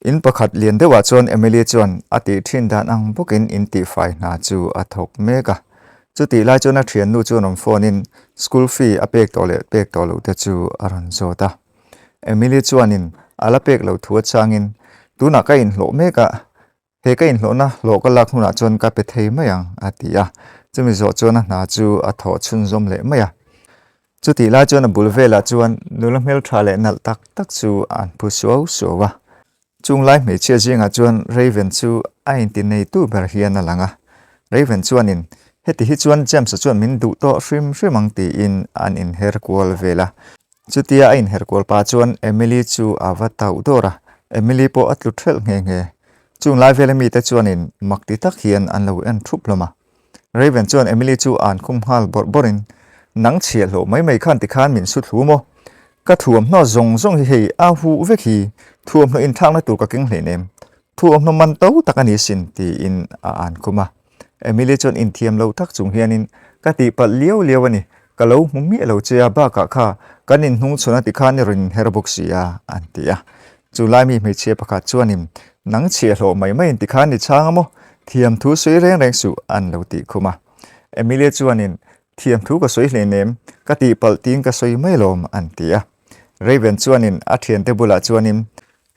In pakhat lian deuhah chuan Emily chuan a tih thin dan ang bawkin in tihfai hna chu a thawk mek a. Chutih lai chuan a thiannu chuan rawn phone in school fee a pek tawh leh pek tawh loh te chu a rawn zawt a. Emily chuanin a la pek loh thu a changin tunah ka inhlawh mek a, he ka inhlawhna hlawh ka lak hunah chuan ka pe thei mai ang a ti a. Chumi zawh chuan a hna chu a thawh chhunzawm leh mai a. Chutih lai chuan a bul velah chuan nula hmeltha leh nalh tak tak chu an phu suau suau a. Chung lai hmeichhia zingah chuan Raven chu a inti neitu ber hian a lang a. Raven chuanin, Heti hi chuan James-a chuan min duh tawh hrim hrim ang tiin an inher kual vel a. Chutia a inher kual pah chuan Emily chu a va tauh dawr a, Emily pawh a tlu thelh nghe nghe. Chung lai vela mite chuanin mak ti tak hian an lo en thup hlawm a. Raven chuan Emily chu an khum nghal bawrh bawrhin, Nang chhiah hlawh mai mai khan tikhan min su thlu maw? Ka thuamhnaw zawng zawng hi hei a huh vek hi, thuamhnaw inthlakna tur ka keng hleinem. Thuamhnaw man to tak a ni sin, tiin a an khum a. Emily chuan inthiam lo tak chung hianin, Ka tihpalh liau liau a ni, ka lo hmu miah lo che a, bakah kha kan inhnung chhawn a tikhan i rawn inher bawk si a, an ti a. Chu lai mi hmeichhia pakhat chuanin, Nang chhiah hlawh mai mai inti khan i chhang a maw? Thiam thu sawi reng reng suh, an lo tih khum a. Emilia chuanin, Thiam thu ka sawi hleinem, ka tihpalh tiin ka sawi mai lawm, an ti a. Raven chuanin a thiante bulah chuanin,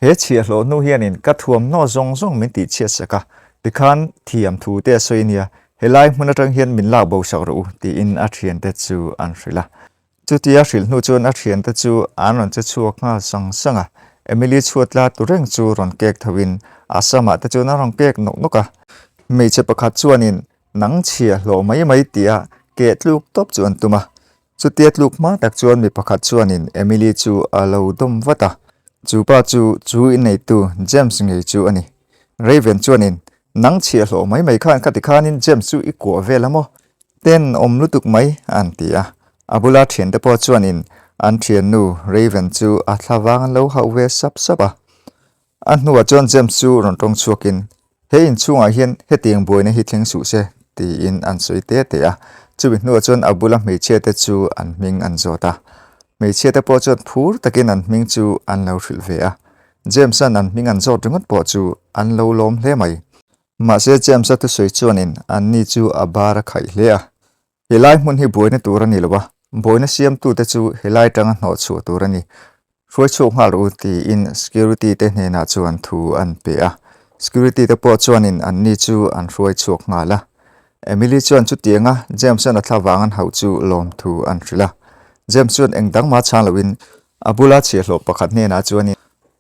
He chhiah hlawh hnu hianin ka thuamhnaw zawng zawng min tih chhiat sak a, tikhan thiam thu te a sawi nia, helai hmun atang hian min lak bo sak rawh u, tiin a thiante chu an hrilh a. Chutia hrilh hnu chuan a thiante chu an rawn che chhuak nghal sang sang a, Emily chhuat la tu reng chu rawn kek tho in a samah te chuan a rawn kek nawk nawk a. Hmeichhe pakhat chuanin nang chhia hlawh mai mai tia keh tluk tawp chu an tum a. Chutia tluk hma tak chuan mi pakhat chuanin Emily chu a lo dawm vat a, chu pa chu chu inneitu James ngei chu a ni. Raven chuanin nang chhia hlawh mai mai khan khati khanin James chu i kuah vel a maw? Ten awm lutuk mai, an ti a. A bula thiante pawh chuanin an thiannu Raven chu a thla vang an lo hauh ve sap sap a. A hnuah chuan James chu rawn tawng chhuakin, He inchhungah hian hetiang buaina hi thleng suh se, tiin an sawi te te a. Chumi hnuah chuan a bula hmeichhiate chu an hming an zawt a. Hmeichhiate pawh chuan phur takin an hming chu an lo hrilh ve a. James-a'n an hming an zawt ringawt pawh chu an lo lawm hle mai. Mahse James-a thusawi chuanin anni chu a bar a khaih hle a. Helai hmun hi buaina tur a ni lo a, buaina siamtute chu helai tanga hnawh chhuah tur a ni. Hruai chhuak nghal rawh u tiin security te hnenah chuan thu an pe a. Security te pawh chuanin anni chu an hruai chhuak nghal a. Emily chuan chutianga James-a'n a thla vang an hauh chu lawmthu an hrilh a. James chuan eng dang mah chhang loin a bula chhiahhlawh pakhat hnenah chuanin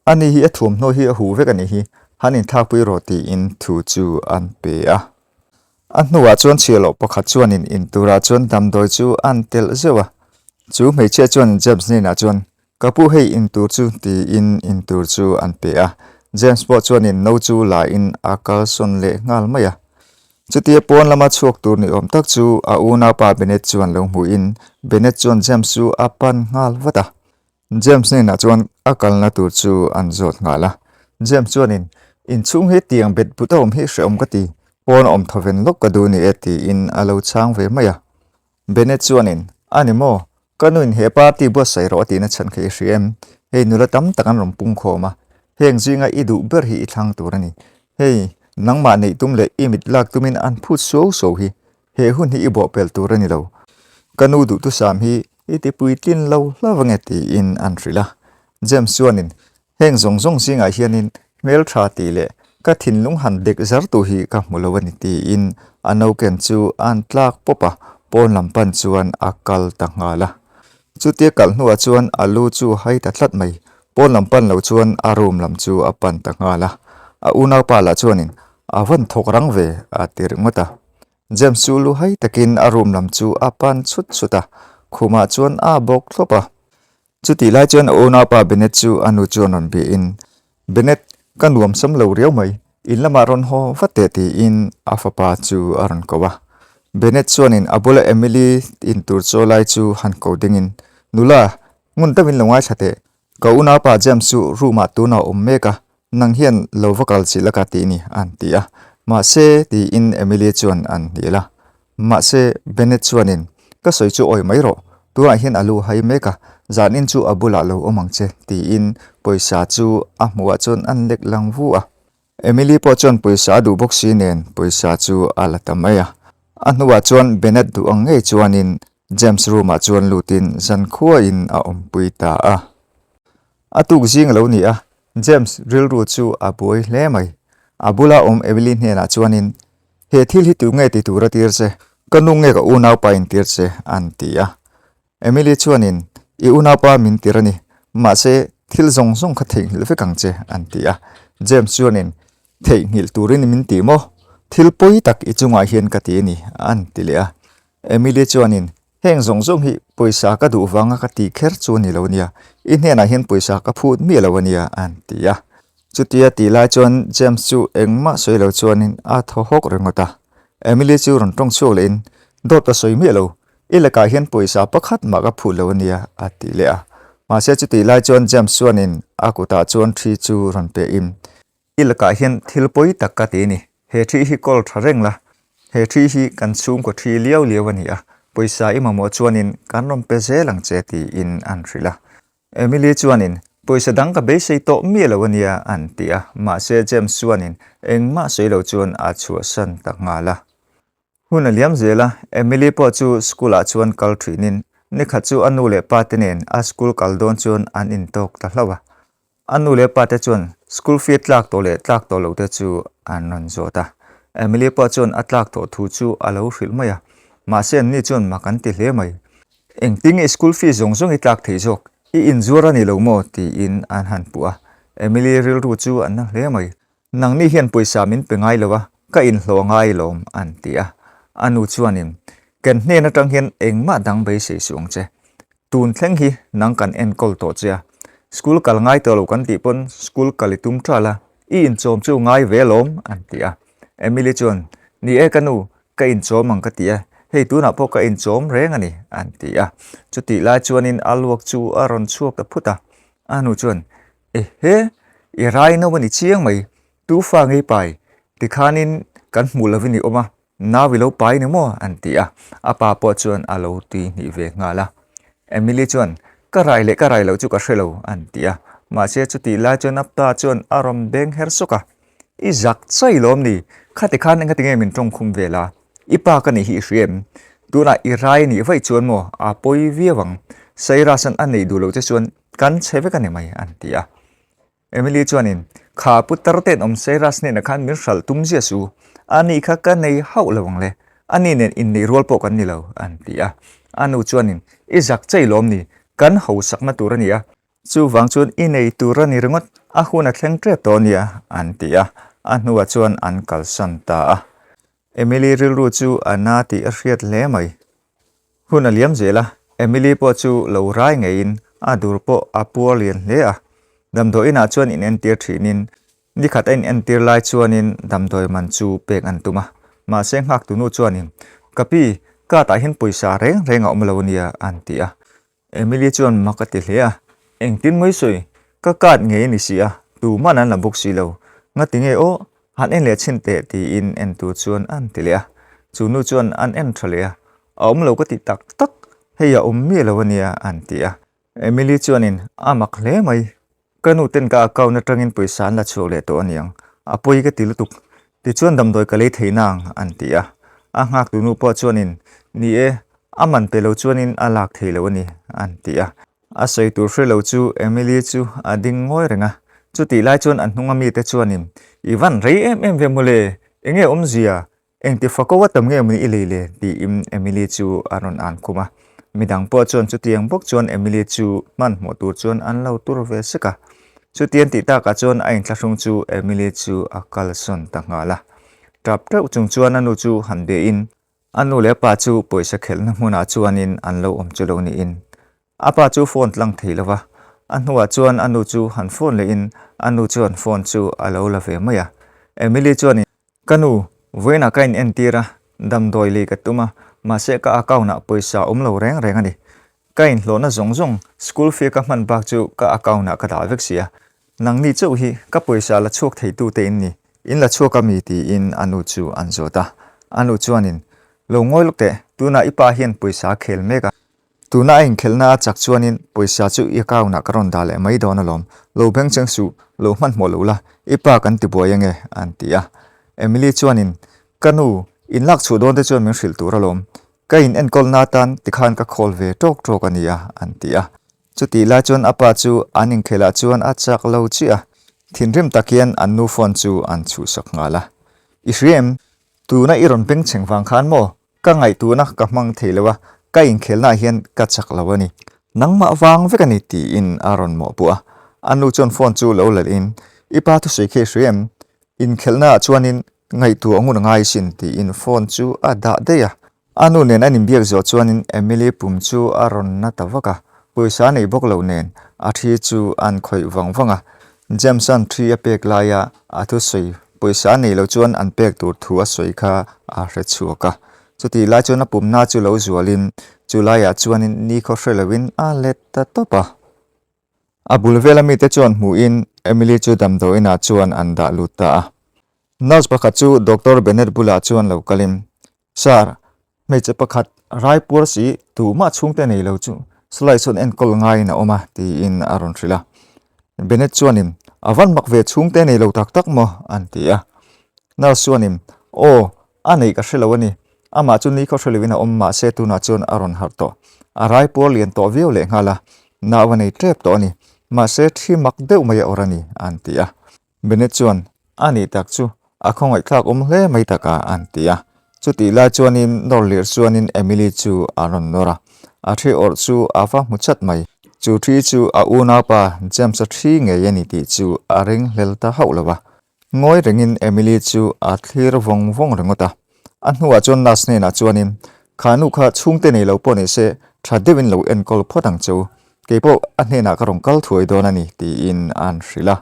Ani hi a thuamhnaw hi a huh vek a nih hi, han inthlakpui rawh tiin thu chu an pe a. A hnuah chuan chhiahloh pakhat chuanin in turah chuan damdawi chu an telh zeuh a. Chu hmeichhia chuan James hnenah chuan, Ka pu hei in tur chu tiin in tur chu an pe a. James pawh chuanin no chu la in a kalsawn leh nghal mai a. Chutia pawn lama chhuak tur ni awm tak chu a unaupa Bennett chuan lo hmuhin Bennett chuan James chu a pan nghal vat a. James hnenah chuan a kalna tur chu an zawt nghal a. James chuanin, Inchhung hi tiang bet but a awm hi hrehawm ka ti, pawn a awm thawven lawk ka duh ni e tiin a lo chhang ve mai a. Bennett chuanin, A ni maw? Ka nuin he party buatsaih rawh a tihna chhan kha i hria em? Hei nula tam tak an rawn pung khawm a, heng zinga i duh ber hi i thlang tur a ni. Hei, nangmah neih tum leh i mit lak tumin an phut suau suau hi. He hun hi i bawhpelh tur a ni lo. Ka nu duhthusam hi i ti puitlin lo hlauh ange tiin an hrilh a. James chuanin, Heng zawng zawng zingah hianin hmeltha tih leh ka thinlung han dek zar tu hi ka hmu lo a ni tiin a noken chu a'n tlak pawp a, pawn lam pan chuan a kal ta nghal a. Chutia kal hnuah chuan a lu chu hai ta tlat mai, pawn lam pan lo chuan a room lam chu a pan ta nghal a. A unaupa lah chuanin, A vawn thawk rang ve a ti ringawt a. James chu lu hai takin a room lam chu a pan chhut chhut a, khumah chuan a bawk thlawp a. Chutih lai chuan a unaupa Bennett chu a nu chuan rawn biahin, Bennett, ka nuam sam lo riau mai, in lamah rawn haw vat teh tiin a fapa chu a rawn ko a. Bennett chuanin a bula Emily in tur chaw lai chu han ko dingin, Nula, ngun deuhin lo ngaithla teh, Ka unaupa James chu room ah tunah a awm mek a, nang hian lo va kal chilh a ka tih ni an ti a. Mahse tiin Emily chuan an hnial a. Mahse Bennett chuanin, Ka sawi chu awi mai rawh, Tunah hian a lu hai mek a, zanin chu a bulah lo awm ang che, tiin pawisa chu a hmuhah chuan an lek lang vu a. Emily pawh chuan pawisa a duh bawk si nen pawisa chu a la ta mai a. A hnuah chuan Bennett duh ang ngei chuanin James room-ah chuan lutin zankhuain a awmpui ta a. A tuk zing a lo ni a, James rilru chu a buai hle mai. A bula awm Emily hnenah chuanin, He thil hi tu nge ti tura tir che? Ka nu nge ka unaupa in tir che? an ti a. Emily chuanin, I unaupa min tir a ni, mahse thil zawng zawng kha theihnghilh vek ang che, an ti a. James chuanin, Theihnghilh turin min ti maw? Thil pawi tak i chungah hian ka ti a ni, an ti leh a. Emily chuanin, Heng zawng zawng hi pawisa ka duh vanga ka ti kher chu a ni lo nia, i hnenah hian pawisa ka phut miah lo a nia, an ti a. Chutia tih lai chuan James chu engmah sawi lo chuanin a thaw hawk ringawt a. Emily chu rawn tawng chhuak lehin, Dawt ka sawi miah lo, i lakah hian pawisa pakhat mah ka phut lo a nia, a ti leh a. Mahse chutih lai chuan James chuanin a kutah chuan thi chu rawn pehin, I lakah hian thil pawi tak ka ti a ni. He thi hi kawl tha reng la. He thi hi kan chhungkaw thi liau liau a ni a, pawisa i mamawh chuanin kan rawn pe zel ang che tiin an hrilh a. Emily chuanin, Pawisa dang ka beisei tawh miah lo a nia an ti a, mahse James chuanin engmah sawi lo chuan a chhuahsan ta nghal a. Hun a liam zel a, Emily pawh chu school ah chuan kal thinin nikhat chu a nu leh pa te nen a school kal dawn chuan an intawk ta hlauh a. A nu leh pa te chuan school fee tlak tawh leh tlak tawh lo te chu an rawn zawt a. Emily pawh chuan a tlak tawh thu chu a lo hrilh mai a, mahse anni chuan mak an ti hle mai. Engtin nge school fee zawng zawng i tlak thei zawk? I inzuar a ni lo maw? tiin an han puh a. Emily rilru chu a na hle mai. Nangni hian pawisa min pe ngai lo a, ka inhlawh ngai lawm, an ti a. A nu chuanin, Kan hnen atang hian engmah dang beisei suh ang che. Tun thleng hi nang kan enkawl tawh che a. School kal ngai tawh lo kan tih pawn school kal i tum ṭal a, i inchawm chu ngai ve lawm, an ti a. Emily chuan, Ni e ka nu, ka inchawm ang ka ti a, hei tunah pawh ka inchawm reng a ni, an ti a. Chutih lai chuanin a luak chu a rawn chhuak ta phut a. A nu chuan, Ehe, i rai no a ni chiang mai, tu fa ngei pai, tikhanin kan hmuh lovin i awm a, nau i lo pai ni maw? an ti a, a pa pawh chuan a lo tui hnih ve nghal a. Emily chuan, Ka rai leh ka rai loh chu ka hre lo, an ti a, mahse chutih lai chuan a pa chuan a rawn beng her sawk a, I zak chai lawm ni, khati khan engati nge min tawngkhum vel a, i pa ka nih hi i hria em? Tunah i rai nih vaih chuan maw a pawi viau ang, Cyrus-a'n a neih duh loh che chuan Kan chhe vek a ni mai, an ti a. Emily chuanin, Kha putar ten awm Cyrus hnenah khan min hralh tum zia su, a ni kha ka nei hauh lo ang le, a ni nen inneih rual pawh kan ni lo, an ti a. A nu chuanin, I zak chei lawm ni, kan hausakna tur a ni a, chuvang chuan i nei tur a ni ringawt, a hun a thleng tep tawh a nia, an ti a. A hnuah chuan an kalsan ta a. Emily rilru chu a na tih a hriat hle mai. Hun a liam zel a, Emily pawh chu lo rai ngeiin a dur pawh a puar lian hle a. Damdawi inah chuan inentir thinin, nikhat a inentir lai chuanin damdawi man chu pek an tum a. Mahse nghaktu nu chuanin, Ka pi, card ah hian pawisa reng reng a awm lo ania, an ti a. Emily chuan mak a ti hle a, Engtin mai sawi, ka card ngei a ni si a, tuman an la bawk si lo. Ngati nge aw, han en leh chhin teh tiin en tur chuan an ti leh a. Chu nu chuan an en tha leh a, A awm lo ka ti tak tak, hei a awm miah lo a nia an ti a. Emily chuanin a mak hle mai, Ka nu ten ka account atangin pawisa an la chhuak leh tawh aniang, a pawi ka ti lutuk. Tichuan damdawi ka lei thei nang, an ti a. A nghaktu nu pawh chuanin, Ni e, a man pe lo chuanin a lak thei lo a ni, an ti a. A sawi tur hre lo chu Emily chu a ding ngawi reng a. Chutih lai chuan a hnunga mite chuanin, I van rei em em ve mawle, enge awmzia? Engti fako a tam nge mawni i lei le? tiin Emily chu a rawn an khum a. Midang pawh chuan chutiang bawk chuan Emily chu hmanhmawh tur chuan an lo tur ve sek a. Chutiang tih takah chuan a inthlahrung chu Emily chu a kalsawn ta nghal a. Tap teuh chung chuan a nu chu han bein a nu leh a pa chu pawisa khelhna hmunah chuanin an lo awm chu lo niin a pa chu phone tlang thei lo va. A hnuah chuan a nu chu han phone lehin a nu chuan phone chu a lo la ve mai a. Emily chuanin Ka nu, vawiinah ka in entir a, damdawi lei ka tum a, mahse ka account ah pawisa awm lo reng reng a ni. Ka inhlawhna zawng zawng, school fee ka hman bak chu ka account ah ka dah vek si a. Nangni chauh hi ka pawisa la chhuak theitu te in ni, in la chhuak a mi tiin a nu chu an zawt a. A nu chuanin, Lo ngawi lawk teh, tunah i pa hian pawisa a khel mek a. Tuna a inkhelhna a chak chuanin pawisa chu i account ah ka rawn dah leh mai dawn alawm. Lo bengcheng suh, lo hmanhmawh lo la, i pa kan ti buai ange, an ti a. Emily chuanin, Ka nu, in lak chhuah dawn te chuan min hrilh tur alawm. Ka in enkawlna atan tikhan ka khawl ve tawk tawk a nia, an ti a. Chutih lai chuan a pa chu an inkhelh ah chuan a chak lo chiah a, thinrim tak hian an nu phone chu an chhuhsak nghal a. I hria em? Tuna i rawn bengchheng vang khan maw? Ka ngaihtuahna ka hmang thei lo a, ka inkhelhnaah hian ka chak lo a ni. Nangmah vang vek a ni tiin a rawn mawhpuh a. A nu chuan phone chu lo lalh in, I pa thusawi khi i hria em? Inkhelhnaah chuanin ngaihtuah ngun a ngai sin tiin phone chu a dah daih a. A nu nen an inbiak zawh chuanin Emily pum chu a rawn na ta vak a, pawisa a nei bawk loh nen a thi chu an khawih vang vang a. James-a'n thi a pek laia a thusawi pawisa a nei lo chuan an pek tur thu a sawi kha a hre chhuak a. Chutih lai chuan a pumna chu lo zualin chu laiah chuanin nikhaw hre loin a let ta tawp a. A bul vela mite chuan hmuhin Emily chu damdawiinah chuan an dah lut ta a. Nurse pakhat chu Doctor Bennett bulah chuan lo kalin, Sir, hmeichhe pakhat raipuar si tumah chhungte nei lo chu Salai sawn enkawl ngaiin a awm a, tiin a rawn hrilh a. Bennett chuanin, A van mak ve chhungte nei lo tak tak maw? an ti a. Nurse chuanin, Aw, A neih ka hre lo a ni. Amah chu ni khaw hre loin a awm mahse tunah chuan a rawn harh tawh. A rai puar lian tawh viau leh nghal a, nau a nei tep tawh a ni. Mahse thi mak deuh mai a awrh a ni, an ti a. Bennett chuan, A nih tak chu, a khawngaihthlak awm hle mai tak a, an ti a. Chutih lai chuanin nawr lirh chuanin Emily chu a rawn nawr a. A thi awrh chu a va hmu chat mai. Chu thi chu a unaupa James-a thi ngei a ni tih chu a ringhlel ta hauh lo a. Ngawi rengin Emily chu a thlir vawng vawng ringawt a. A hnuah chuan nurse hnenah chuanin, Kha nu kha chhungte nei lo pawh ni se, tha deuhin lo enkawl phawt ang che u. Keipawh a hnenah ka rawn kal thuai dawn a ni, tiin an hrilh a.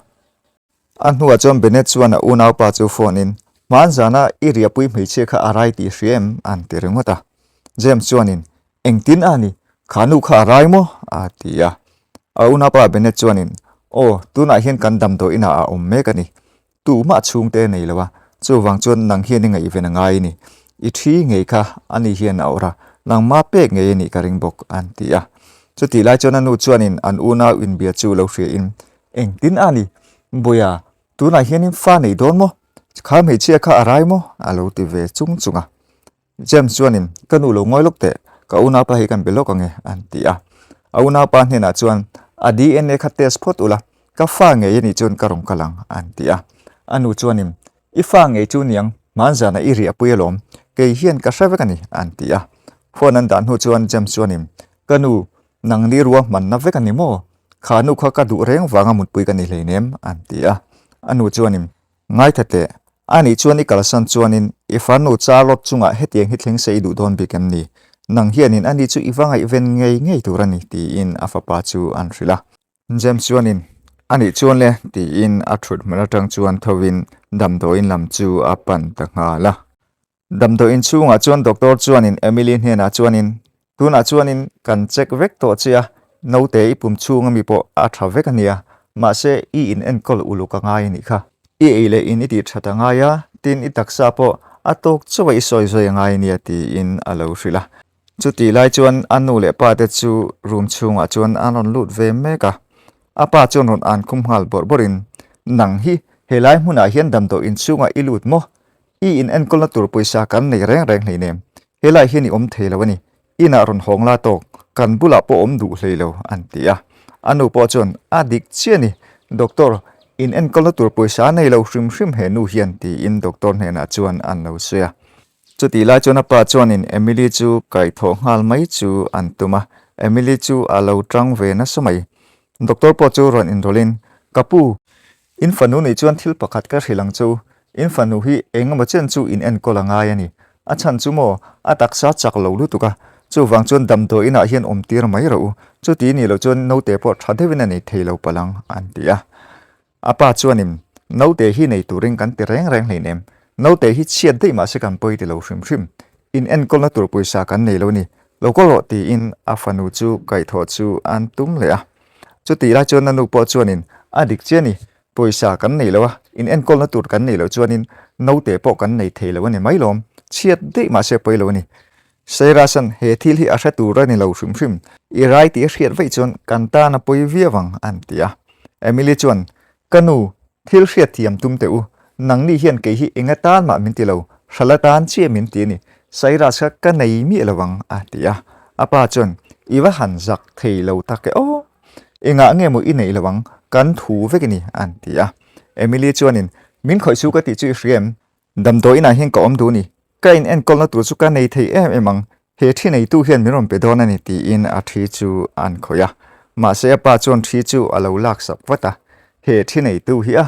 A hnuah chuan Bennett chuan a unaupa chu phone in, Hmaan zana i riahpui hmeichhia kha a rai tih hria em? an ti ringawt a. James chuanin, Engtin a ni? Kha nu kha a rai maw? a ti a. A unaupa Bennett chuanin, Aw, tunah hian kan damdawi inah a awm mek a ni. Tumah chhungte a nei lo a, chuvang chuan nang hian i ngaihven a ngai a ni. I thi ngei kha ani hian a awrh a, nangma pek ngei a nih ka ring bawk, an ti a. Chutih lai chuan a nu chuanin an unau inbia chu lo hriain, Engtin a ni? Bawiha, tunah hianin fa nei dawn maw? Kha hmeichhia kha a rai maw? a lo ti ve chung chung a. James chuanin, Ka nu lo ngawi lawk teh, ka unaupa hi kan be lawk ang e, an ti a. A unaupa hnenah chuan, A DNA kha test phawt ula, ka fa ngei a nih chuan ka rawn kal ang, an ti a. A nu chuanin, I fa ngei chu niang, hmanzanah i riahpui alawm, kei hian ka hre vek a ni, an ti a. Phone an dah hnu chuan James chuanin, Ka nu, nang ni rua hmanna vek a ni maw? Kha nu kha ka duh reng vanga mutpui ka ni hleinem, an ti a. A nu chuanin, Ngaithla teh, a nih chuan i kalsan chuanin i farnu Charlotte chungah hetiang hi thleng se i duh dawn bik em ni? Nang hianin ani chu i va ngaihven ngei ngei tur a ni, tiin a fapa chu an hrilh a. James chuanin, A nih chuan le, tiin a thut hmun atang chuan thovin damdawiin lam chu a pan ta nghal a. Damdawi inchhungah chuan doctor chuanin Emily hnenah chuanin, Tunah chuanin kan check vek tawh che a, naute i pum chhung ami pawh a tha vek a nia, mahse i in enkawl uluk a ngai a nih kha. I ei leh in i tih that a ngai a, tin i taksa pawh a tawk chauh a i sawi zawi a ngai a nia tiin a lo hrilh a. Chutih lai chuan a nu leh pa te chu room chhungah chuan an rawn lut ve mek a, a pa chuan rawn an khum nghal bawrh bawrhin, Nang hi helai hmunah hian damdawi inchhungah i lut maw? I in enkawlna tur pawisa kan nei reng reng hleinem, helai hian i awm thei lo a ni, inah rawn hawng la tawk, kan bulah pawh awm duh hlei lo, an ti a. A nu pawh chuan, A dik chiah a ni, Doctor, in enkawlna tur pawisa nei lo hrim hrim he nu hian, tiin doctor hnenah chuan an lo sawi a. Chutih lai chuan a pa chuanin Emily chu kaihthawh nghal mai chu an tum a, Emily chu a lo tang ve nasa mai. Doctor pawh chu rawn inrawlhin, Ka pu, In fanu nih chuan thil pakhat ka hrilh ang chu, in fanu hi eng emaw chen chu in enkawl a ngai a ni. A chhan chu maw, a taksa chak lo lutuk a, chuvang chuan damdawi inah hian awm tir mai rawh u, chuti nih loh chuan naute pawh tha deuhin a nei thei lo palh ang, an ti a. A pa chuanin, Naute hi nei turin kan ti reng reng hleinem, naute hi chhiat daih mahse kan pawi ti lo hrim hrim, in enkawlna tur pawisa kan nei lo ni, lo kawl rawh tiin a fanu chu kaihthawh chu an tum leh a. Chutih lai chuan a nu pawh chuanin, A dik chiah ni, pawisa kan nei lo a, in enkawlna tur kan nei loh chuanin naute pawh kan nei thei lo a ni mai lawm, chhiat daih mahse pawi lo a ni. Cyrus-a'n he thil hi a hre tur a ni lo hrim hrim, i rai tih a hriat vaih chuan kan tan a pawi viau ang, an ti a. Emily chuan, Ka nu, thil hriat thiam tum teh u, nangni hian kei hi eng atan mah min ti lo, hral atan chiah min ti a ni, Cyrus kha ka nei miah lo ang, a ti a. A pa chuan, I va han zak thei lo tak e aw, engah nge maw i neih lo ang, kan thu vek i ni, an ti a. Emily chuanin, Min khawih chu ka tih chu i hria em? Damdawi inah hian ka awm duh ni. Ka in enkawlna tur chu ka nei thei em em ang. He thi neitu hian min rawn pe dawn a ni tiin a thi chu an khawih a. Mahse a pa chuan thi chu a lo laksak vat a. He thi neitu hi a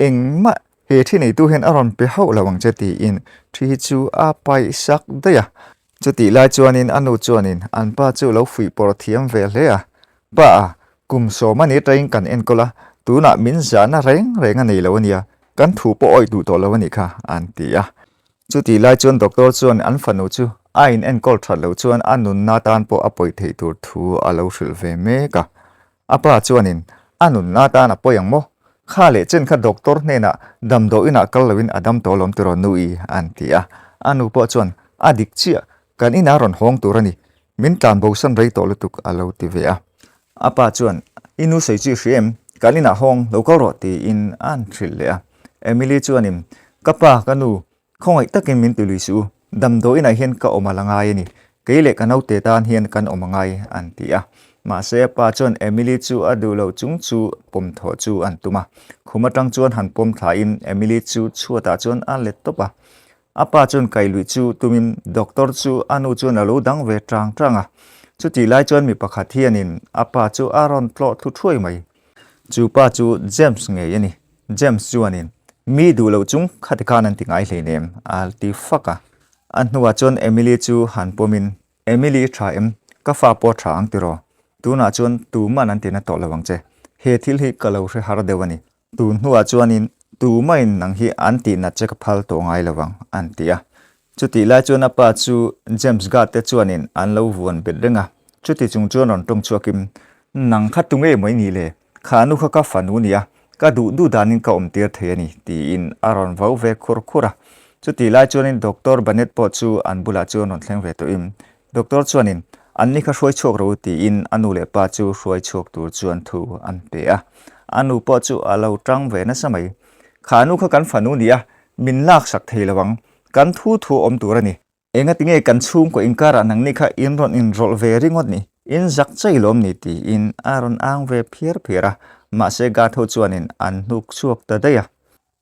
engmah he thi neitu hian a rawn pe hauh lo ang che tiin thi chu a paihsak daih a. Chutih lai chuanin a nu chuanin an pa chu lo fuih pawr thiam ve hle a, Pa a, kum sawm a ni atangin kan enkawl a, tunah min zahna reng reng a nei lo a nia, kan thu pawh awih duh tawh lo a nih kha, an ti a. Chutih lai chuan doctor chuan an fanu chu a in enkawl that loh chuan a nunna tan pawh a pawi theih tur thu a lo hrilh ve mek a. A pa chuanin, A nunna tan a pawi ang maw? Kha leh chen kha doctor hnenah damdawi inah kal loin a dam tawh lawm tiraw nu-i? an ti a. A nu pawh chuan, A dik chiah, kan inah rawn hawng tur a ni. Min tlan bosan rei tawh lutuk a lo ti ve a. A pa chuan, I nu sawi chu i hria em? Kan inah hawng, lo kal rawh tiin a'n hrilh leh a. Emily chuanin, Ka pa, ka nu, Khawngaih takin min ti lui suh u, damdawi inah hian ka awm a la ngai a ni, kei leh ka naute tan hian kan awm a ngai, an ti a. Mahse a pa chuan Emily chu a duh loh chung chu pawm thawh chu an tum a. Khum atang chuan han pawm thlain Emily chu chhuatah chuan a let tawp a. A pa chuan kai luih chu tumin doctor chu a nu chuan a lo dang ve tang tang a. Chutih lai chuan mi pakhat hianin a pa chu a rawn tlawh thlu thuai mai. Chu pa chu James ngei a ni. James chuanin, Mi duh loh chung khati khan an ti ngai hleinem, a ti fak a. A hnuah chuan Emily chu han pawmin, Emily i tha em? Ka fa pawh a tha ang tiraw? Tunah chuan tuman an tina tawh lo ang che. He thil hi ka lo hre har deuh a ni. Tun hnuah chuanin tumain nang hi an tihnat che ka phal tawh ngai lo ang, an ti a. Chutih lai chuan a pa chu James Guard te chuanin an lo vuan bet reng a, chuti chung chuan rawn tawng chhuakin, Nang kha tu ngei mai ni le? Kha nu kha ka fanu nia, ka duh duh danin ka awm tir thei a ni, tiin a rawn vau ve khur khur a. Chutih lai chuanin Doctor Banet pawh chu an bulah chuan rawn thleng ve tawhin, Doctor chuanin, An ni kha hruai chhuak ro tiin a nu leh pa chu hruai chhuak tur chuan thu an pe a. A nu pawh chu a lo tang ve nasa mai. Kha nu kha kan fanu nia, min laksak thei lo ang, Kan thu thu awm tur a ni. Engati nge kan chhungkaw inkarah nangni kha in rawn inrawlh ve ringawt ni? In zak chei lawm ni? tiin a rawn ang ve phiar phiar a, mahse guard ho chuanin an hnuk chhuak ta daih a.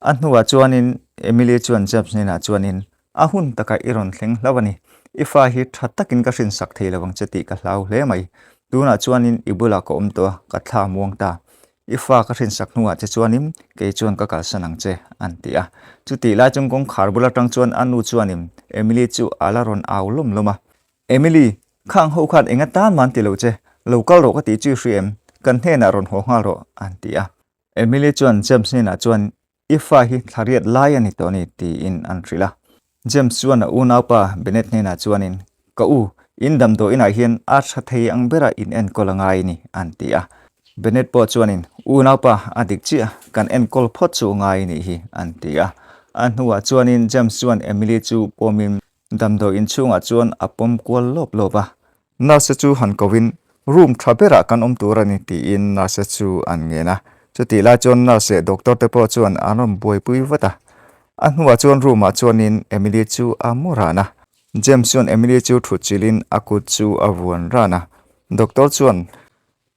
A hnuah chuanin Emily chuan James hnenah chuanin, A hun takah i rawn thleng hlauh a ni. I fa hi tha takin ka hrinsak thei lo ang che tih ka hlau hle mai. Tunah chuanin i bulah ka awm tawh a, ka thla muang ta. I fa ka hrinsak hnuah che chuanin kei chuan ka kalsan ang che, an ti a. Chutih lai chuan kawngkhar bul atang chuan a nu chuanin Emily chu a la rawn au lawm lawm a. Emily, khang ho khan eng atan mah an ti lo che, lo kal rawh ka tih chu i hria em? Kan hnenah rawn haw nghal rawh, an ti a. Emily chuan James hnenah chuan I fa hi thla riat lai a ni tawh a ni, tiin an hrilh a. James chuan a unaupa Bennett hnenah chuanin, Ka u, in damdawi inah hian a tha thei ang bera in enkawl a ngai a ni, an ti a. Bennett pawh chuanin, Unaupa, a dik chiah, kan enkawl phawt chu ngai a nih hi, an ti a. A hnuah chuanin James chuan Emily chu pawmin damdawi inchhungah chuan a pawm kual lawp lawp a. Nurse chu han kovin room tha berah kan awm tur a ni tiin nurse chu an ngen a. Chutih lai chuan nurse leh doctor te pawh chuan an rawn buaipui vat a. A hnuah chuan room ah chuanin Emily chu a mu ran a. James chuan Emily chu thut chilhin a kut chu a vuan ran a. Doctor chuan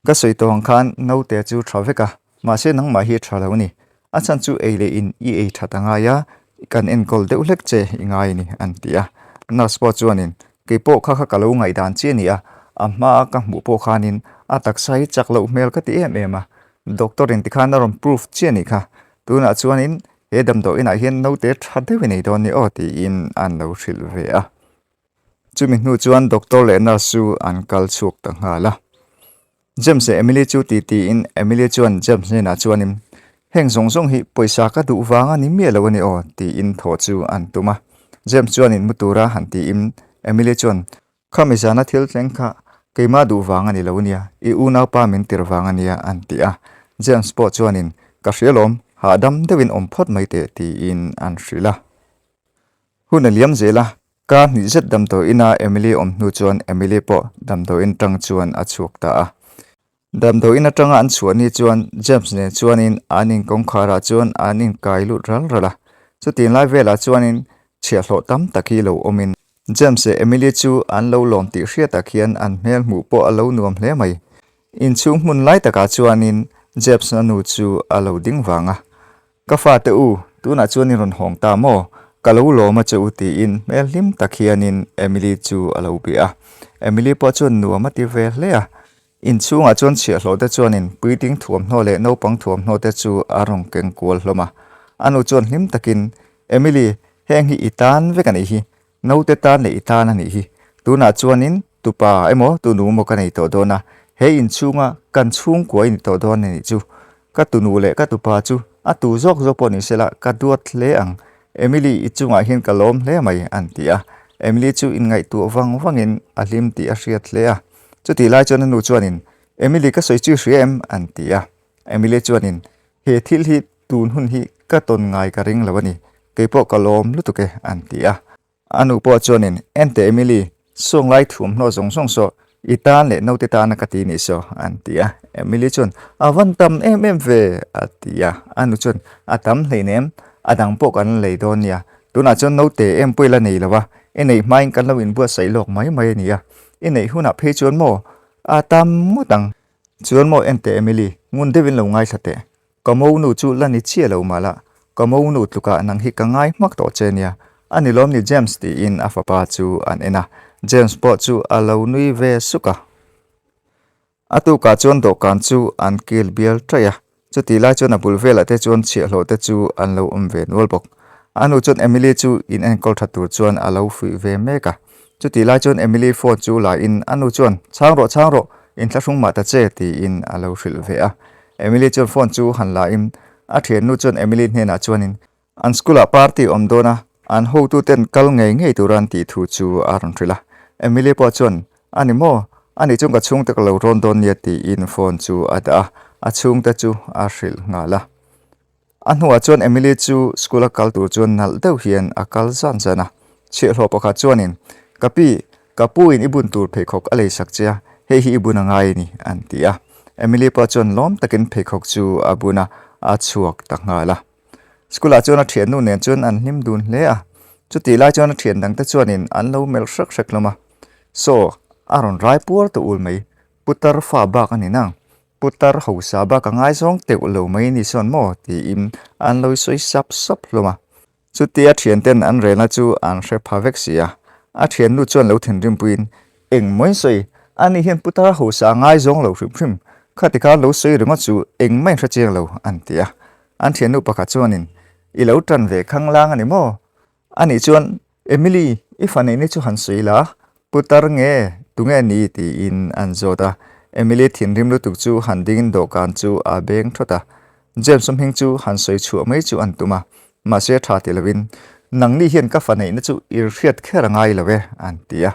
Ka sawi tawh ang khan naute chu tha vek a, mahse nangmah hi tha lo ni. A chhan chu ei leh in i ei that a ngai a, kan enkawl deuh hlek che i ngai a ni, an ti a. Nurse pawh chuanin, Kei pawh kha kha ka lo ngaihdan chi a ni a, a hmaa ka hmuh pawh khanin a taksa hi chak loh hmel ka ti em em a. Doctor in tikhan a rawn proof chi a nih kha. Tunah chuanin he damdawi inah hian naute tha deuh i nei dawn ni aw tiin an lo hrilh ve a. Chumi hnu chuan doctor leh nurse chu an kal chhuak ta nghal a. James leh Emily chu ti tiin Emily chuan James hnenah chuanin, Heng zawng zawng hi pawisa ka duh vang a ni miah lo a ni aw, tiin thaw chu an tum a. James chuanin mu tura han tiin Emily chuan, Khami zana thil thleng kha keimah duh vang a ni lo nia, i unaupa min tir vang a nia, an ti a. James pawh chuanin, Ka hria lawm, hahdam deuhin awm phawt mai teh, tiin an hrilh a. Hun a liam zel a. Kar hnih zet damdawiina Emily awm hnu chuan Emily pawh damdawiin tang chuan a chhuak ta a. Damdawiin atanga an chhuah ni chuan James nen chuanin an in kawngkharah chuan an inkai lut ral ral a. Chutiang lai velah chuanin chhiahhlawh tam tak hi lo awmin James leh Emily chu an lo lawm tih hriat tak hian an hmel hmuh pawh a lo nuam hle mai. Inchhung hmun lai takah chuanin James-a nu chu a lo ding vang a. Ka fate u, tunah chuan i rawn hawng ta maw? Ka lo lawm a che u tiin hmel hlim tak hianin Emily chu a lo bia a. Emily pawh chuan nuam a ti ve hle a. Inchhungah chuan chhiahhlawh te chuanin puitling thuamhnaw leh naupang thuamhnaw te chu a rawn keng kual hlawm a. A nu chuan hlim takin, Emily, heng hi i tan vek a nih hi. Naute tan leh i tan a nih hi. Tunah chuanin tupa emaw tunu emaw ka nei tawh dawn a, he inchhunga kan chhungkua i ni tawh dawn a nih chu. Ka tunu leh ka tupa chu a tu zawk zawk pawh ni sela ka duat hle ang. Emily i chungah hian ka lawm hle mai an ti a. Emily chu inngaihtuah vang vangin a hlim tih a hriat hle a. Chutih lai chuan a nu chuanin, Emily ka sawi chu i hria em? an ti a. Emily chuanin, He thil hi tun hun hi ka tawn ngai ka ring lo a ni, keipawh ka lawm lutuk e an ti a. A nu pawh chuanin, Enteh Emily, sawnglai thuamhnaw zawng zawng saw i tan leh naute tana ka ti nih saw an ti a. Emily chuan, A van tam em em ve a ti a. A nu chuan, A tam hleinem, a dang pawh kan lei dawn nia. Tunah chuan naute em pawh i la nei lo a, i neih hmain kan lo inbuatsaih lawk mai mai a nia. I neih hunah phei chuan maw a tam ngawt ang. Chuan maw enteh Emily, ngun deuhin lo ngaithla teh. Ka monu chu la ni chiah lo mah la, ka monu tlukah nang hi ka ngai hmak tawh che nia. A ni lawm ni James tiin a fapa chu an en a, James pawh chu a lo nui ve suk a. A tukah chuan dawhkan chu an kil bial ṭaih a, Chutih lai chuan a bul velah te chuan chhiahhlawh te chu an lo awm ve nual bawk. A nu chuan Emily chu in enkawl tha tur chuan a lo fuih ve mek a. Chutih lai chuan Emily phone chu la in a nu chuan, Chhang rawh, chhang rawh, inthlahrung mah ta che, tiin a lo hrilh ve a. Emily chuan phone chu han la in a thiannu chuan Emily hnenah chuanin an school ah party awm dawn a, an hotuten kal ngei ngei tura an tih thu chu a rawn hrilh a. Emily pawh chuan, A ni maw? A nih chuan ka chhungte ka lo rawn dawn nia tiin phone chu a dah a, a chhungte chu a hrilh nghal a. A hnuah chuan Emily chu school a kal tur chuan nalh deuh hian a kal zan zan a. Chhiahhlawh pakhat chuanin, Ka pi, ka pu in i bun tur pheikhawk a lei sak che a, hei hi i bun a ngai a ni, an ti a. Emily pawh chuan lawm takin pheikhawk chu a bun a, a chhuak ta nghal a. School ah chuan a thiannu nen chuan an hlim dun hle a, chutih lai chuan a thian dangte chuanin an lo melh hrek hrek hlawm a. Saw, a rawn rai puar ta ul mai, Putar fa bak a ni nang, Putar hausa bak a ngaizawng teuh lo mai ni sawn maw tiin an lo sawi sap sap hlawm a. Chutia thianten an relna chu an hre pha vek si a, a thiannu chuan lo thinrimpuiin, Engmaw in sawi, ani hian Putar hausa a ngaizawng lo hrim hrim, khati khan lo sawi ringawt chu engmah in hre chiang lo an ti a. An thiannu pakhat chuanin, I lo tan ve khanglang a ni maw? Anih chuan, Emily, i fa neihna chu han sawi la, putar nge, tunge ni? tiin an zawt a. Emily thinrim lutuk chu han dingin dawhkan chu a beng thawt a. James-a hming chu han sawi chhuah mai chu an tum a, mahse tha ti lovin, Nangni hian ka fa neihna chu i hriat kher a ngai lo e, an ti a.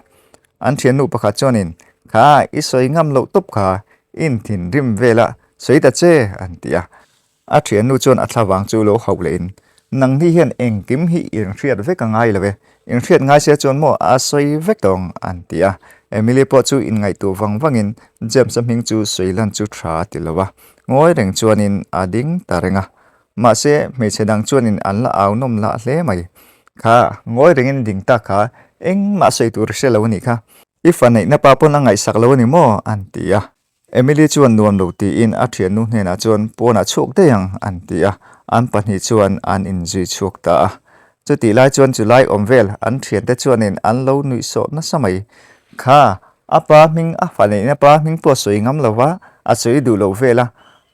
An thiannu pakhat chuanin, Kha, i sawi ngam loh tawp kha, i inthinrim vel a, sawi ta che, an ti a. A thiannu chuan a thlavang chu lo hauh lehin, Nangni hian engkim hi inhriat vek a ngai lo e, inhriat ngai sia chuan maw a sawi vek tawng, an ti a. Emily pawh chu inngaihtuah vang vangin James-a hming chu sawi lan chu tha a ti lo a, ngawi reng chuanin a ding ta reng a. Mahse, hmeichhe dang chuanin an la au nawm lah hle mai. Kha, ngawi rengin ding tak kha, engmah sawi tur i hre lo a nih kha. I fa neihna pa pawn a ngaihsak lo a ni maw? an ti a. Emily chuan nuam lo tiin a thiannu hnenah chuan pawnah chhuak daih ang an ti a, an pahnih chuan an inzui chhuak ta a. Chutih lai chuan chulai awm vel an thiante chuanin an lo nuih sawh nasa mai. Kha, a pa hming a fa neihna pa hming pawh a sawi ngam lo va, a sawi duh loh vel a,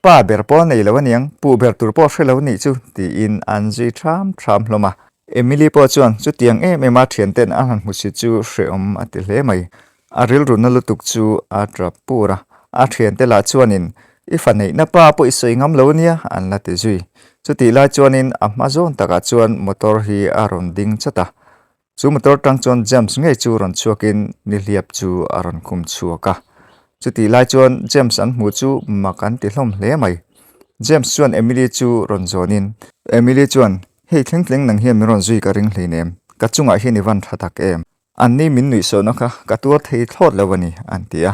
pa ber pawh a nei lo aniang, puh ber tur pawh hre lo nih chu tiin an zui ṭham ṭham hlawm a. Emily pawh chuan chutiang em em a thianten a han hmusit chu hrehawm a ti hle mai. A rilru na lutuk chu a tap pur a, a thiante lah chuanin i fa neihna pa pawh i sawi ngam lo nia an la ti zui. Chutih lai chuanin a hma zawn takah chuan motor hi a rawn ding chat a, chu motor tang chuan James ngei chu rawn chhuakin nihliap chu a rawn khum chhuak a. Chutih lai chuan James an hmuh chu mak an ti hlawm hle mai. James chuan Emily chu rawn zawnin. Emily chuan, Hei thleng thleng nang hian min rawn zui ka ring hleinem, ka chungah hian i van tha tak em? Anni min nuihsawhna kha ka tuar thei thlawt lo a ni, an ti a.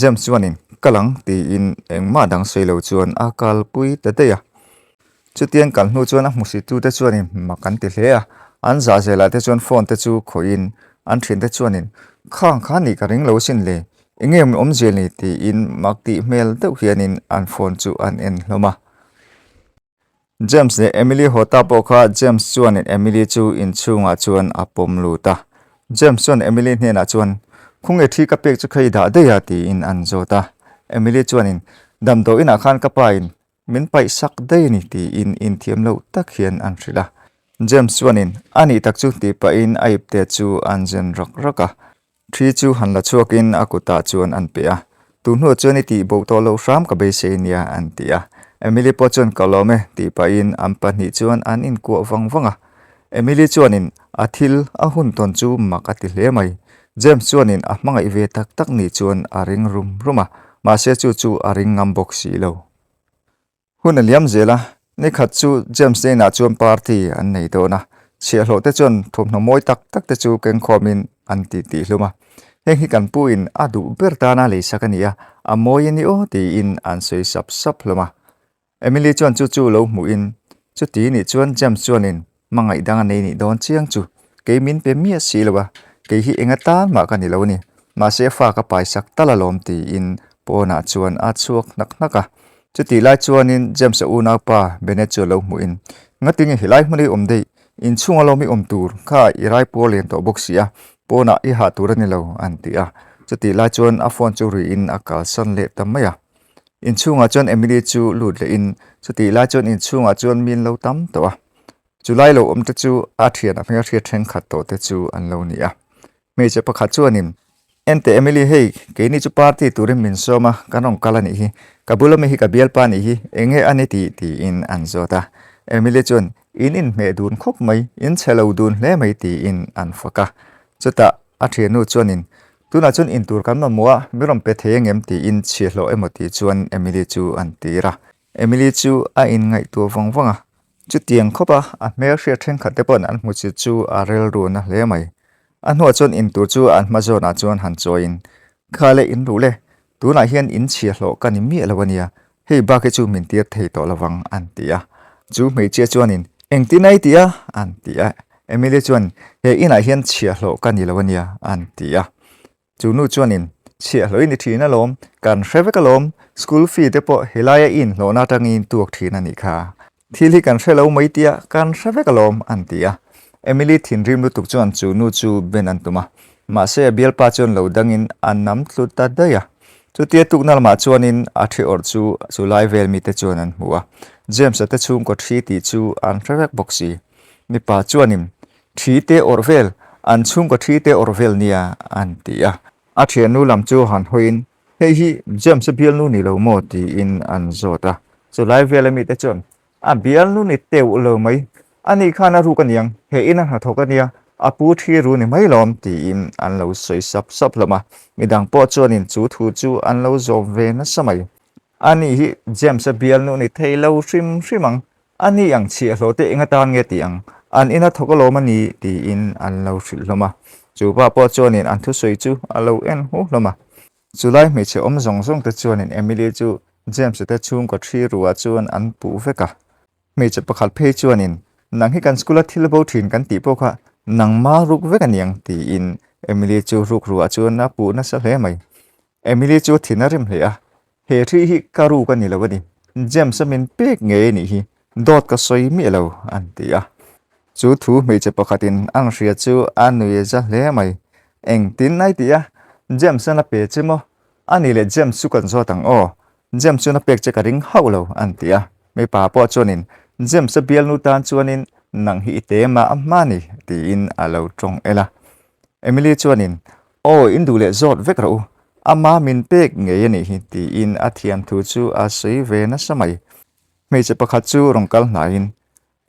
James chuanin, Kal ang, tiin engmah dang sawi lo chuan a kalpui ta daih a. Chutiang kal hnu chuan a hmusittute chuanin mak an ti hle a, an zah zelah te chuan phone te chu khawihin an thiante chuanin, Khang kha nih ka ring lo sin le, enge min awmzia ni? tiin mak tih hmel deuh hianin an phone chu an en hlawm a. James leh Emily haw ta pawh kha James chuanin Emily chu inchhungah chuan a pawm lut a. James chuan Emily hnenah chuan, Khawnge thi ka pek chu kha i dah daih a? tiin an zawt a. Emily chuanin, Damdawi inah khan ka pa in min paih sak daih a ni tiin inthiam loh tak hian an hrilh a. James chuanin, A nih tak chu tih pahin a ipte chu an zen rak rak a. Thi chu han la chhuakin a kutah chuan an pe a, Tu hnuah chuan i tih bo tawh loh hram ka beisei nia an ti a. Emily pawh chuan ka lawm e tih pahin an pahnih chuan an inkuah vang vang a. Emily chuanin a thil a hun tawn chu mak a ti hle mai. James chuanin a hmangaih ve tak tak nih chuan a ring rum rum a, mahse chu chu a ring ngam bawk si lo. Hun a liam zel a, nikhat chu James te inah chuan party an nei dawn a, chhiahhlawh te chuan thawmhnaw mawi tak tak te chu kengkhawmin an ti tih hlum a. Heng hi kan pu in a duh ber tana leisak a ni a, a mawi a ni aw tiin an sawi sap sap hlawm a. Emily chuan chu chu lo hmuhin, Chuti nih chuan James chuanin Hmangaih dang a nei nih dawn chiang chu kei min pe miah si lo a, kei hi eng atan mah ka ni lo a ni. Mahse fa ka pai sak tal alawm tiin pawnah chuan a chhuak hnak hnak a. Chutih lai chuanin James-a unaupa Bennett chu a lo hmuhin, Ngatinge helai hmun i awm daih, inchhung alawm i awm tur kha i raipuar lian tawh bawk si a, pawnah i hah tur a ni lo an ti a. Chutih lai chuan a phone chu riin a kalsan leh ta mai a. Inchhungah chuan Emily chu lut lehin chutih lai chuan inchhungah chuan mi an lo tam tawh a. Chulai lo awm te chu a thian a hmelhriat thenkhat tawh te chu an lo ni a. Hmeichhe pakhat chuanin, Enteh Emily hei, keini chu party turin min sawm a, kan rawn kal a nih hi. Ka bula mi hi ka bialpa a nih hi, enge a ni tih tiin an zawt a. Emily chuan, In inhmeh dun khawp mai, in chhe lo dun hle mai tiin an fak a. Chutah a thiannu chuanin, Tunah chuan intur kan mamawh a, mi rawn pe thei angem tiin chhiahhlawh emaw tih chuan Emily chu an tir a. Emily chu a inngaihtuah vang vang a, chutiang khawp a a hmel hriat thenkhat te pawhin an hmu chi chu a rilru na hle mai. A hnuah chuan intur chu an hma zawnah chuan han chawiin, Kha le in ruh le, tunah hian in chhiahhlawh ka ni miah lo ania, hei bak hi chu min tir thei tawh lovang an ti a. Chu hmeichhia chuanin, Engtin a i ti a? an ti a. Emily chuan, He inah hian chhiahhlawh ka ni lo ania an ti a. Chu nu chuanin, Chhiahhlawh i ni thin alawm, kan hre vek alawm, school fee te pawh helaia i inhlawhna atangin tuak thin a nih kha. Thil hi kan hre lo mai tia kan hre vek alawm an ti a. Emily thinrim lutuk chuan chu nu chu ben an tum a, mahse a bialpa chuan lo dangin a nam tlu ta daih a. Chutia tukna lamah chuanin a thi awrh chu chu lai vel mite chuan an hmu a, James-a te chhungkaw thi tih chu an hre vek bawk si. Mipa chuanin, Thi te awrh vel, an chhungkaw thi te awrh vel nia an ti a. A thiannu lam chu han hawiin, Hei hi James-a bialnu ni lo maw? tiin an zawt a. Chulai vela mite chuan, A bialnu ni teuh lo mai, ani khan a ruk aniang, he ina hnathawk ania, a pu thi ru ni mai lawm, tiin an lo sawi sap sap hlawm a. Midang pawh chuanin chu thu chu an lo zawm ve nasa mai. Ani hi James-a bialnu ni thei lo hrim hrim ang, ani ang chhiahhlawh te eng atan nge tih ang, an ina thawk alawm a ni, tiin an lo hrilh hlawm a. Chu pa pawh chuanin an thusawi chu a lo en hu hlawm a. Chulai hmeichhe awm zawng zawng te chuanin Emily chu James-a te chhungkaw thi ruah chuan an puh vek a. Hmeichhe pakhat phei chuanin, Nang hi kan school-a thil bo thin kan tih pawh kha nangma ruk vek a niang, tiin Emily chu ruk ruah chuan a puh nasa hle mai. Emily chu thin a rim hle a, He thi hi ka ruk a ni lo a ni, James-a min pek ngei a nih hi, dawt ka sawi miah lo, an ti a. Chu thu hmeichhe pakhatin an hria chu a nui za hle mai. Engtin ai ti a, James-an a pe che maw? A nih leh James chu kan zawt ang aw, James chuan a pek che ka ring hauh lo, an ti a. Mipa pawh chuanin, James-a bialnu tan chuanin nang hi i te mah a hma ni, tiin a lo tawng el a. Emily chuanin, Aw, in duh leh zawt vek rawh u, ama min pek ngei a nih hi, tiin a thiam thu chu a sawi ve nasa mai. Hmeichhe pakhat chu rawn kal hnaiin,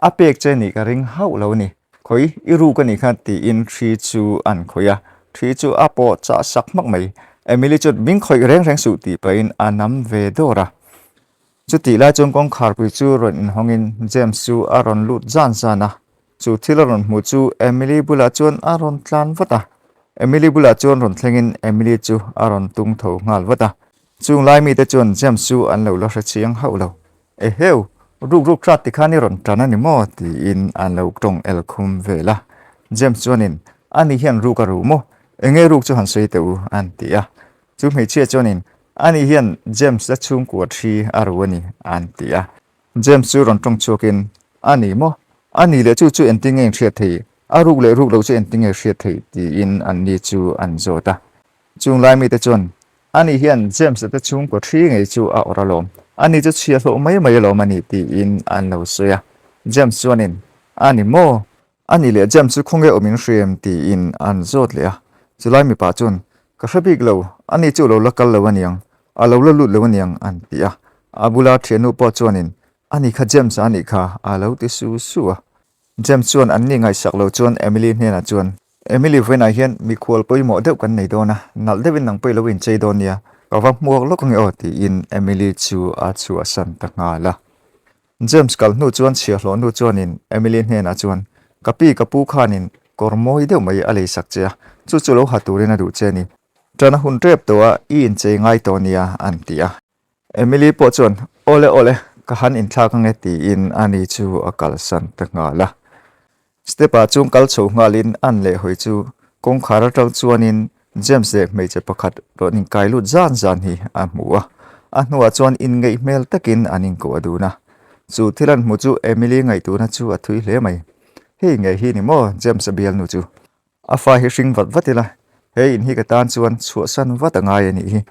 A pek che nih ka ring hauh lo a ni, khawi i ruk a nih kha, tiin thi chu an khawih a, thi chu a pawh chah sak hmak mai. Emily chuan, Min khawih reng reng suh, tih pahin a nam ve dawr a. Chutih lai chuan kawngkharpui chu rawn inhawngin James chu a rawn lut zan zan a, chu thil a rawn hmuh chu Emily bulah chuan a rawn tlan vat a. Emily bulah chuan rawn thlengin Emily chu a rawn tung tho nghal vat a. Chung lai mite chuan James chu an lo la hre chiang hauh lo. Eheu, ruk ruk hrat tikhan i rawn tan a ni maw? tiin an lo tawng el khum vel a. James chuanin, Ani hian ruk a ruh maw? Enge ruk chu han sawi teh u? an ti a. Chu hmeichhia chuanin, Ani hian James la chhungkua thi a ru a ni, an ti a. James chu rawn tawng chhuakin, A ni maw? A ni leh chu chu engtin nge inhriat thei? A ruk leh ruk lo chu engtin nge hriat thei? tiin anni chu an zawt a. Chung lai mite chuan, Ani hian James-a te chhungkaw thi ngei chu a awrh alawm. Ani chu chhia hlawh mai mai alawm a ni, tiin an lo sawi a. James chuanin, A ni maw? A ni leh James chu khawnge awm in hria em? tiin an zawt leh a. Chulai mipa chuan, Ka hre bik lo, ani chu lo la kal lo aniang, a lo la lut lo aniang, an ti a. A bula thiannu pawh chuanin, Ani kha James a nih kha, a lo ti su su a. James chuan an ni ngaihsak lo chuan Emily hnenah chuan, Emily vawiinah hian mikhual pawimawh deuh kan nei dawn a, nalh deuhin nang pawh i lo inchei dawn nia, ka va hmuak lawk ange aw, tiin Emily chu a chhuahsan ta nghal a. James kal hnu chuan chhiahhlawh nu chuanin Emily hnenah chuan, Ka pi ka pu khanin kawr mawi deuh mai a leisak che a, chu chu lo ha turin a duh che a ni. Ṭan a hun ṭep tawh a, i inchei ngai tawh nia, an ti a. Emily pawh chuan, Awle awle, ka han inthlak ange tiin ani chu a kalsan ta nghal a. Step-ah chuan kal chho nghalin an leh hawi chu kawngkhar atang chuanin James leh hmeichhe pakhat rawn inkai lut zan zan hi a hmu a. A hnuah chuan inngeih hmel takin an inkuah dun a. Chu thil an hmu chu Emily ngaihtuahna chu a thui hle mai. Hei ngei hi ni maw James-a bialnu chu? A fa hi hring vat vat ila, he in hi ka tan chuan chhuahsan vat a ngai a nih hi.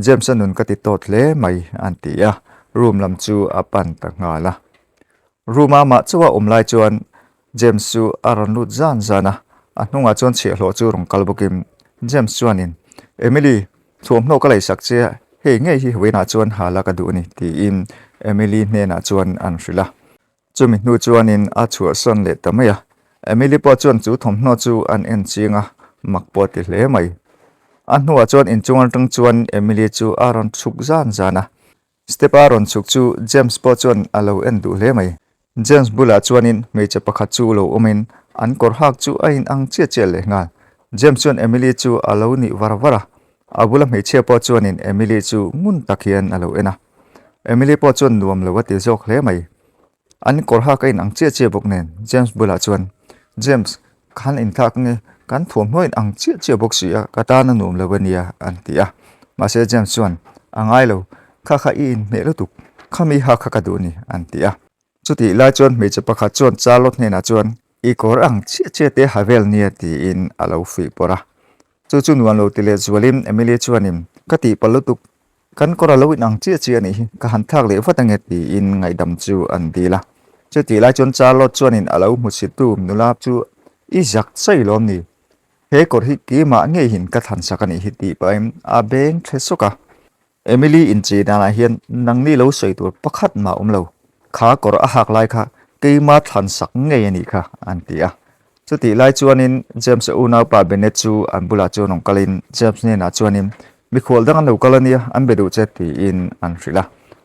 James-a nun ka ti tawt hle mai an ti a, room lam chu a pan ta nghal a. Room a mah chauh a awm lai chuan James chu a rawn lut zan zan a, a hnungah chuan chhiahhlawh chu rawn kal bawkin James chuanin, Emily, thuamhnaw ka leisak che a, hei ngei hi vawiinah chuan ha la ka duh a ni tiin Emily hnenah chuan an hrilh a. Chumi hnu chuanin a chhuahsawn leh ta mai a, Emily pawh chuan chu thawmhnaw chu an en ching a, mak pawh a ti hle mai. A hnuah chuan inchung atang chuan Emily chu a rawn chhuk zan zan a, step a rawn chhuk chu James pawh chuan a lo en duh hle mai. James bulah chuanin hmeichhe pakhat chu lo awmin an kawr hak chu a inang chiah chiah leh nghal. James chuan Emily chu a lo nih var var a, a bula hmeichhia pawh chuanin Emily chu ngun tak hian a lo en a. Emily pawh chuan nuam lo a ti zawk hle mai. An kawr hak a inang chiah chiah bawk nen James bulah chuan, James, ka han inthlak ange, kan thuamhnaw inang chiah chiah bawk si a, ka tan a nuam lo a nia, an ti a. Mahse James chuan, A ngai lo, kha kha i inhmeh lutuk, khami hak kha ka duh a ni, an ti a. Chutih lai chuan hmeichhe pakhat chuan Charlotte hnenah chuan, I kawr ang chiah chiah te ha vel nia, tiin a lo fuih pawrh a. Chu chu nuam lo ti leh zualin Emily chuanin, Ka tihpalh lutuk, Kan kawr a lo inang chiah chiah a nih hi, ka han thlak leh vat ange tiin ngaihdam chu an dil a. Chutih lai chuan Charlotte chuanin a lo hmusit tu nula chu i zak chai lawm ni? He kawr hi keimah ngeihin ka thlan sak a nih hi tih pahin a beng ṭhe sawk a. Emily inchei danah hian nangni lo sawi tur pakhat mah awm lo, kha kawr a hak lai kha keima thlan sak ngei a nih kha an ti a. Chutih lai chuanin James-a unaupa Bennett chu an bulah chuan rawn kalin James hnenah chuanin, Mikhual dang an lo kal ania, an be duh che tiin an hrilh a.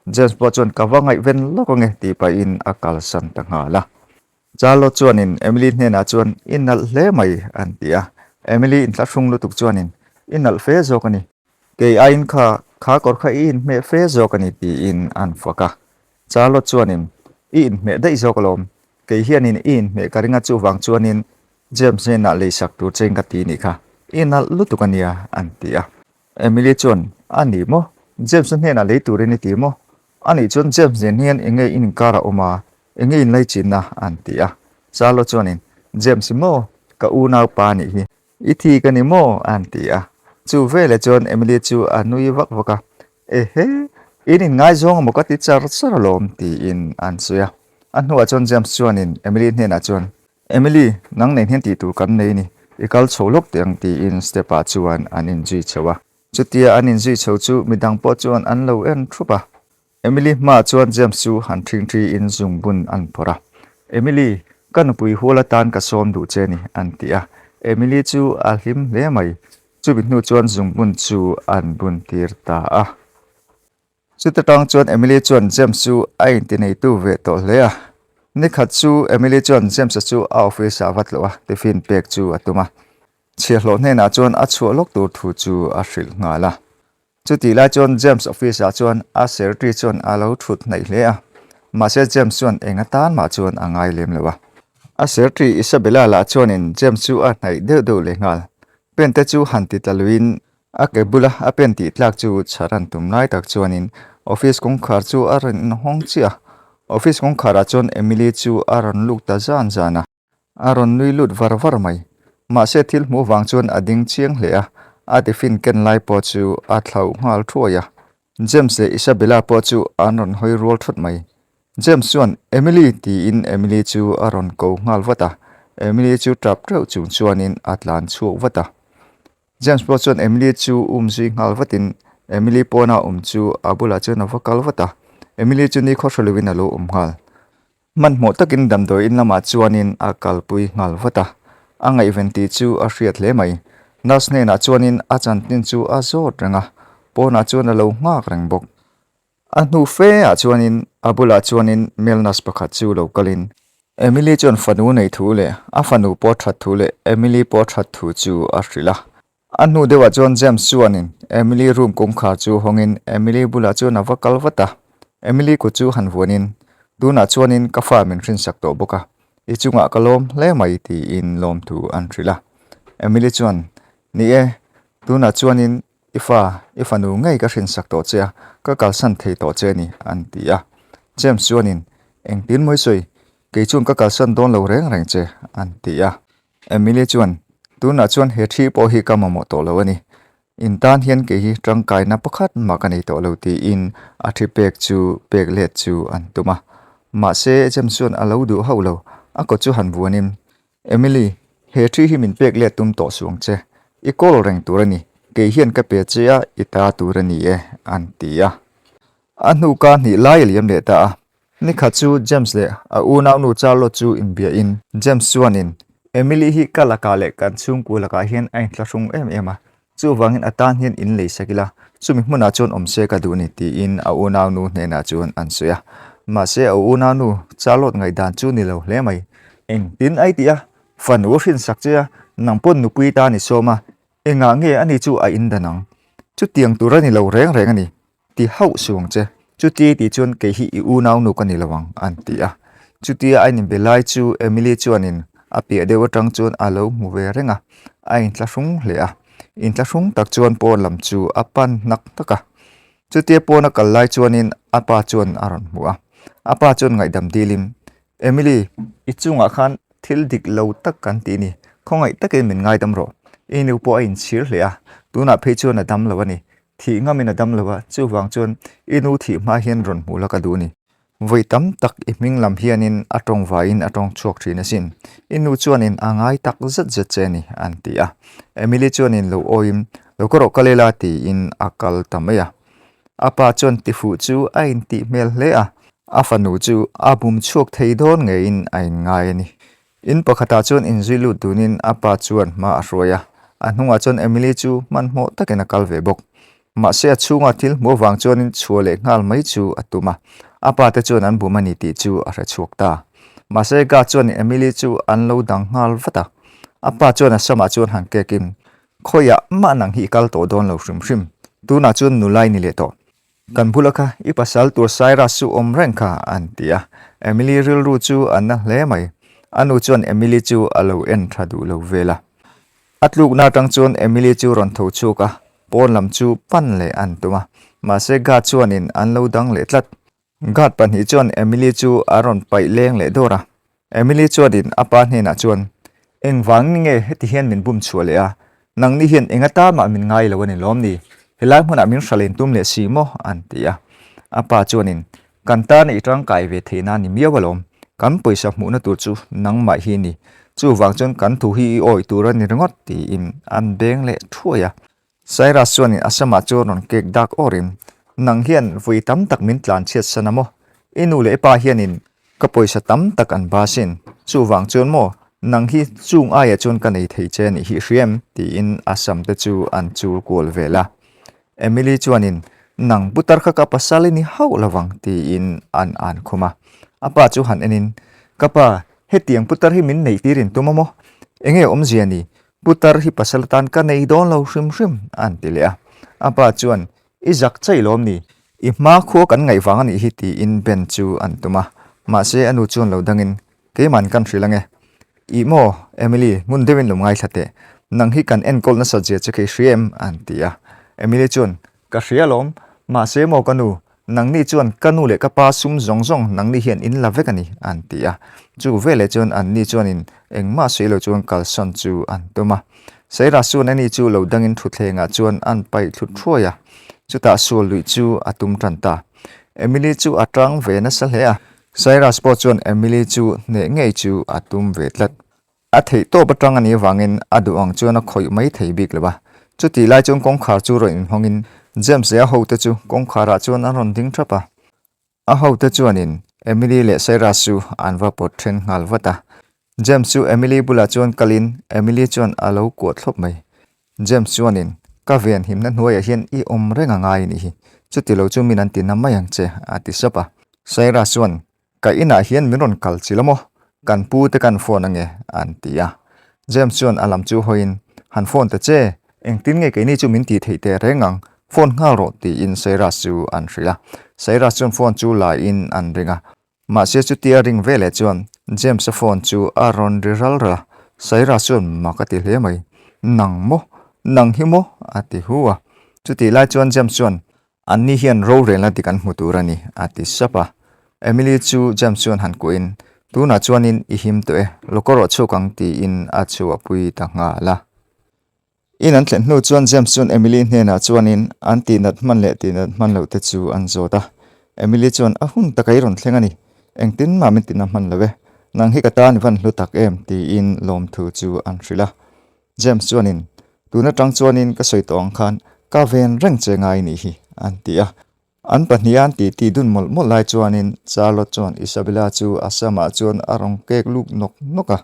James pawh chuan ka va ngaihven lawk ange tih pahin a kalsan ta nghal a. Charlotte chuanin Emily hnenah chuan, I nalh hle mai an ti a. Emily inthlahrung lutuk chuanin, I nalh fe zawk a ni. Kei aiin kha, kha kawr kha i inhmeh fe zawk a ni tiin an fak a. Charlotte chuanin, I inhmeh daih zawk alawm, kei hianin i inhmeh ka ring a chuvang chuanin James hnenah leisak tur chein ka ti nih kha, i nalh lutuk a nia, an ti a. Emily chuan, A ni maw? James-a hnenah lei turin i ti maw? A nih chuan James nen hian eng nge in inkar a awm a, eng nge in laichinna? an ti a. Charlotte chuanin, James i maw? Ka unaupa nih hi. I thi ka ni maw? an ti a. Chu veleh chuan Emily chu a nui vak vak a, Ehe, in inngaizawng amaw ka ti char char alawm, tiin an sawi a. A hnuah chuan James chuanin Emily hnenah chuan, Emily, nang nen hian tih tur kan nei ni, i kal chho lawk teh ang, tiin step-ah chuan an inzui chho a. Chutia an inzui chho chu midang pawh chuan an lo en thup a. Emily hmaah chuan James chu han ṭhingṭhi in zungbun an phawrh a. Emily, ka nupui hual atan ka sawm duh che ni, an ti a. Emily chu a hlim hle mai. Chumi hnu chuan zungbun chu an bun tir ta a. Chuta tang chuan Emily chuan James chu a intineitu ve tawh hle a. Nikhat chu Emily chuan James-a chu a office-ah va tlawh a, tiffin pek chu a tum a. Chhiahhlawh hnenah chuan a chhuah lawk tur thu chu a hrilh nghal a. Chutih lai chuan James office ah chuan a secretary chuan a lo thut hnaih hle a, mahse James chuan eng atan mah chuan a ngai lem lo a. A secretary Isabella lah chuanin James chu a hnaih deuh deuh leh nghal. Pen te chu han ti tla luiin a ke bula a pen tih tlak chu chhar an tum lai tak chuanin office kawngkhar chu a rawn inhawng chiah a. Office kawngkhar ah chuan Emily chu a rawn luk ta zan zan a. A rawn nui lut var var mai. Mahse thil hmuh vang chuan a ding chiang hle a, a tiffin ken lai pawh chu a thlauh nghal thuai a. James leh Isabella pawh chu an rawn hawi rual thawt mai. James chuan, Emily! tiin Emily chu a rawn ko nghal vat a. Emily chu tap teuh chung chuanin a tlan chhuak vat a. James pawh chuan Emily chu um zui nghal vatin Emily pawna awm chu a bulah chuan a va kal vat a. Emily chu ni khawhra lovin a lo awm nghal. Hmanhmawh takin damdawi in lamah chuanin a kalpui nghal vat a, a ngaihven tih chu a hriat hle mai. Nurse hnenah chuanin a chanchin chu a zawt reng a, pawnah chuan a lo nghak reng bawk. A hnu fe ah chuanin a bulah chuanin male nurse pakhat chu lo kalin Emily chuan fanu nei thu leh a fanu pawh that thu leh Emily pawh that thu chu a hrilh a. A hnu deuhah chuan James chuanin Emily room kawngkhar chu hawngin Emily bulah chuan a va kal vat a. Emily kut chu han vuanin, Tunah chuanin ka fa min hrinsak tawh bawk a, i chungah ka lawm hle mai tiin lawmthu an hrilh a. Emily chuan, Ni e, tunah chuanin i fa, i fanu ngei ka hrinsak tawh che a, ka kalsan thei tawh che a ni, an ti a. James chuanin, Engtin mawi sawi, kei chuan ka kalsan dawn lo reng reng che, an ti a. Emily chuan, Tunah chuan he thi pawh hi ka mamawh tawh lo a ni. In tan hian kei hi tangkaina pakhat mah ka nei tawh lo tiin a thi pek chu pek let chu an tum a. Mahse, James chuan a lo duh hauh lo. A kawt chu han vuanin, Emily, he thi hi min pek let tum tawh suang che. I call reng tur a ni. Kei hian ka pe che a, i ta tur a ni e, an ti a. A hnu ka hnih lai a liam leh ta a. Nikhat chu James leh a unaunu Charlotte chu inbiahin James chuanin Emily hi ka lakah leh kan chhungkua lakah hian a inthlahrung em em a, chuvangin a tan hian in lei sak ila, chumi hmunah chuan awm se ka duh ni tiin a unaunu hnenah chuan an sawi a. Mahse a unaunu Charlotte ngaihdan chu ni lo hle mai. Engtin ai tih a, fanu a hrinsak che a, nang pawn nupui tan i sawm a, engah nge ani chu a indan ang? Chutiang tur a ni lo reng reng a ni. Ti hauh suh ang che, chuti tih chuan kei hi i unaunu ka ni lo ang, an ti a. Chutia a inbe lai chu Emily chuanin a piah deuh atang chuan a lo hmu ve reng a, a inthlahrung hle a. Inthlahrung tak chuan pawn lam chu a pan hnak hnak a. Chutia pawn a kal lai chuanin a pa chuan a rawn hmu a. A pa chuan ngaihdam dilin, Emily, i chungah khan thil dik lo tak kan ti ni, khawngaih takin min ngaidam rawh. I nu pawh a inchhir hle a, tunah phei chuan a dam lo a ni. Thih ngamin a dam lo a, chuvang chuan i nu thih hma hian rawn hmuh la ka duh ni. Vawi tam tak i hming lam hianin a tawng vaiin a tawng chhuak thin asin. I nu chuanin a ngai tak zet zet che ni, an ti a. Emily chuanin lo awiin, Lo ka rawh kal ila tiin a kal ta mai a. A pa chuan tifuh chu a intih hmel hle a, a fanu chu a bum chhuak thei dawn ngeiin a inngai a ni. In pakhatah chuan inzui lut dunin a pa chuan hma a hruai a, a hnungah chuan Emily chu hmanhmawh takin a kal ve bawk. Mahse a chhunga thil hmuh avang chuanin chhuah leh nghal mai chu a tum a, a pa te chuan an bum a ni tih chu a hre chhuak ta. Mahse guard chuan Emily chu an lo dang nghal vat a, a pa chuan a samah chuan han kekin, Khawiah mah nang hi i kal tawh dawn lo hrim hrim, tunah chuan nula i ni leh tawh. Kan bula kha i pasal tur Cyrus chu awm reng kha an ti a, Emily rilru chu a na hle mai. A nu chuan Emily chu a lo en tha duh lo vel a. A tlukna atang chuan Emily chu rawn tho chhuak a, pawn lam chu pan leh an tum a, mahse guard chuanin an lo dang leh tlat. Guard pahnih chuan Emily chu a rawn paih leng leh dawr a. Emily chuanin a pa hnenah chuan, Engvangin nge heti hian min bum chhuah leh a? Nangni hian eng atan mah min ngai lo a ni lawm ni? Helai hmunah min hra len tum leh si maw? an ti a. A pa chuanin, Kan tana i tangkai ve theihna a ni miau alawm. Kan pawisa hmuhna tur chu nangmah hi ni. Chuvang chuan kan thu hi i awih tur a ni ringawt, tiin an beng leh thuai a. Cyrus chuanin a samah chu rawn kek dak awrin, Nang hian vui tam tak min tlan chhiat san a maw? I nu leh i pa hianin ka pawisa tam tak an ba sin. Chuvang chuan maw, nang hi chung aiah chuan ka nei thei che nih hi hriam, tiin a sam te chu an chul kual vel a. Emily chuanin, Nang putar kha ka pasal i ni hauh lovang, tiin an an khum a. A pa chu han enin, Ka pa, hetiang putar hi min neih tir in tum a maw? Enge awmzia ni? Putar hi pasal atan ka nei dawn lo hrim hrim, a'n ti leh a. A pa chuan, I zak chaih lawm ni? I hma khua kan ngaih vang a nih hi tiin Ben chu an tum a. Mahse a nu chuan lo dangin, Keiman kan hrilh ange. Ih maw, Emily, ngun deuhin lo ngaithla teh. Nang hi kan enkawl nasat zia che khi hria em? a'n ti a. Emily chuan, Ka hria alawm. Mahse maw ka nu, nangni chuan ka nu leh ka pa sum zawng zawng nangni hian in la vek a ni, a'n ti a. Chu veleh chuan anni chuanin engmah sawi lo chuan kalsawn chu an tum a. Saira chuan ani chu lo dangin thutthlengah chuan a'n paih thlut thuai a. Chutah sual luih chu a tum tan ta. Emily chu a tang ve nasa hle a. Cyrus pawh chuan Emily chu hneh ngei chu a tum ve tlat. A theih tawp atang a nih avangin a duh ang chuan a khawih mai thei bik lo a. Chutih lai chuan kawngkhar chu rawn inhawngin James leh a hote chu kawngkharah chuan an rawn ding thap a. A hote chuanin Emily leh Cyrus chu an va pawt then nghal vat a. James chu Emily bulah chuan kalin Emily chuan a lo kuah thlawp mai. James chuanin, Ka ven himna hnuaiah hian i awm reng a ngai nih hi, chuti lo chu min an ti na mai ang che, a ti sap a. Saira chuan, Ka inah hian min rawn kal chil a maw? Kan pu te kan phone ange, an ti a. James chuan a lam chu hawiin, Han phone ta che, engtin nge keini chu min tih theih teh reng ang, phone nghal rawh, tiin Saira chu an hrilh a. Saira chuan phone chu la in an ring a. Mahse chutia ring veleh chuan James-a phone chu a rawn ri ral ral a, Saira chuan mak a ti hle mai. Nang maw? Nang hi maw? a ti hu a. Chutih lai chuan James chuan, Anni hian rorelna dik an hmu tur a ni, a ti sap a. Emily chu James chuan han kuahin, Tunah chuanin i him tawh e, lawk rawh chhuk ang tiin a chhuahpui ta nghal a. In an thlen hnu chuan James chuan Emily hnenah chuanin an tihnat hman leh tihnat hman loh te chu an zawt a. Emily chuan a hun taka i rawn thleng a ni, engtin mah min tina hman lo e, nang hi ka tan i van hlu tak em tiin lawmthu chu an hrilh a. James chuanin, Tun atang chuanin ka sawi tawh ang khan ka ven reng che ngai nih hi, an ti a. An pahniha an titi dun mawlh mawlh lai chuanin Charlotte chuan Isabella chu a samah chuan a rawn kek luk nawk nawk a.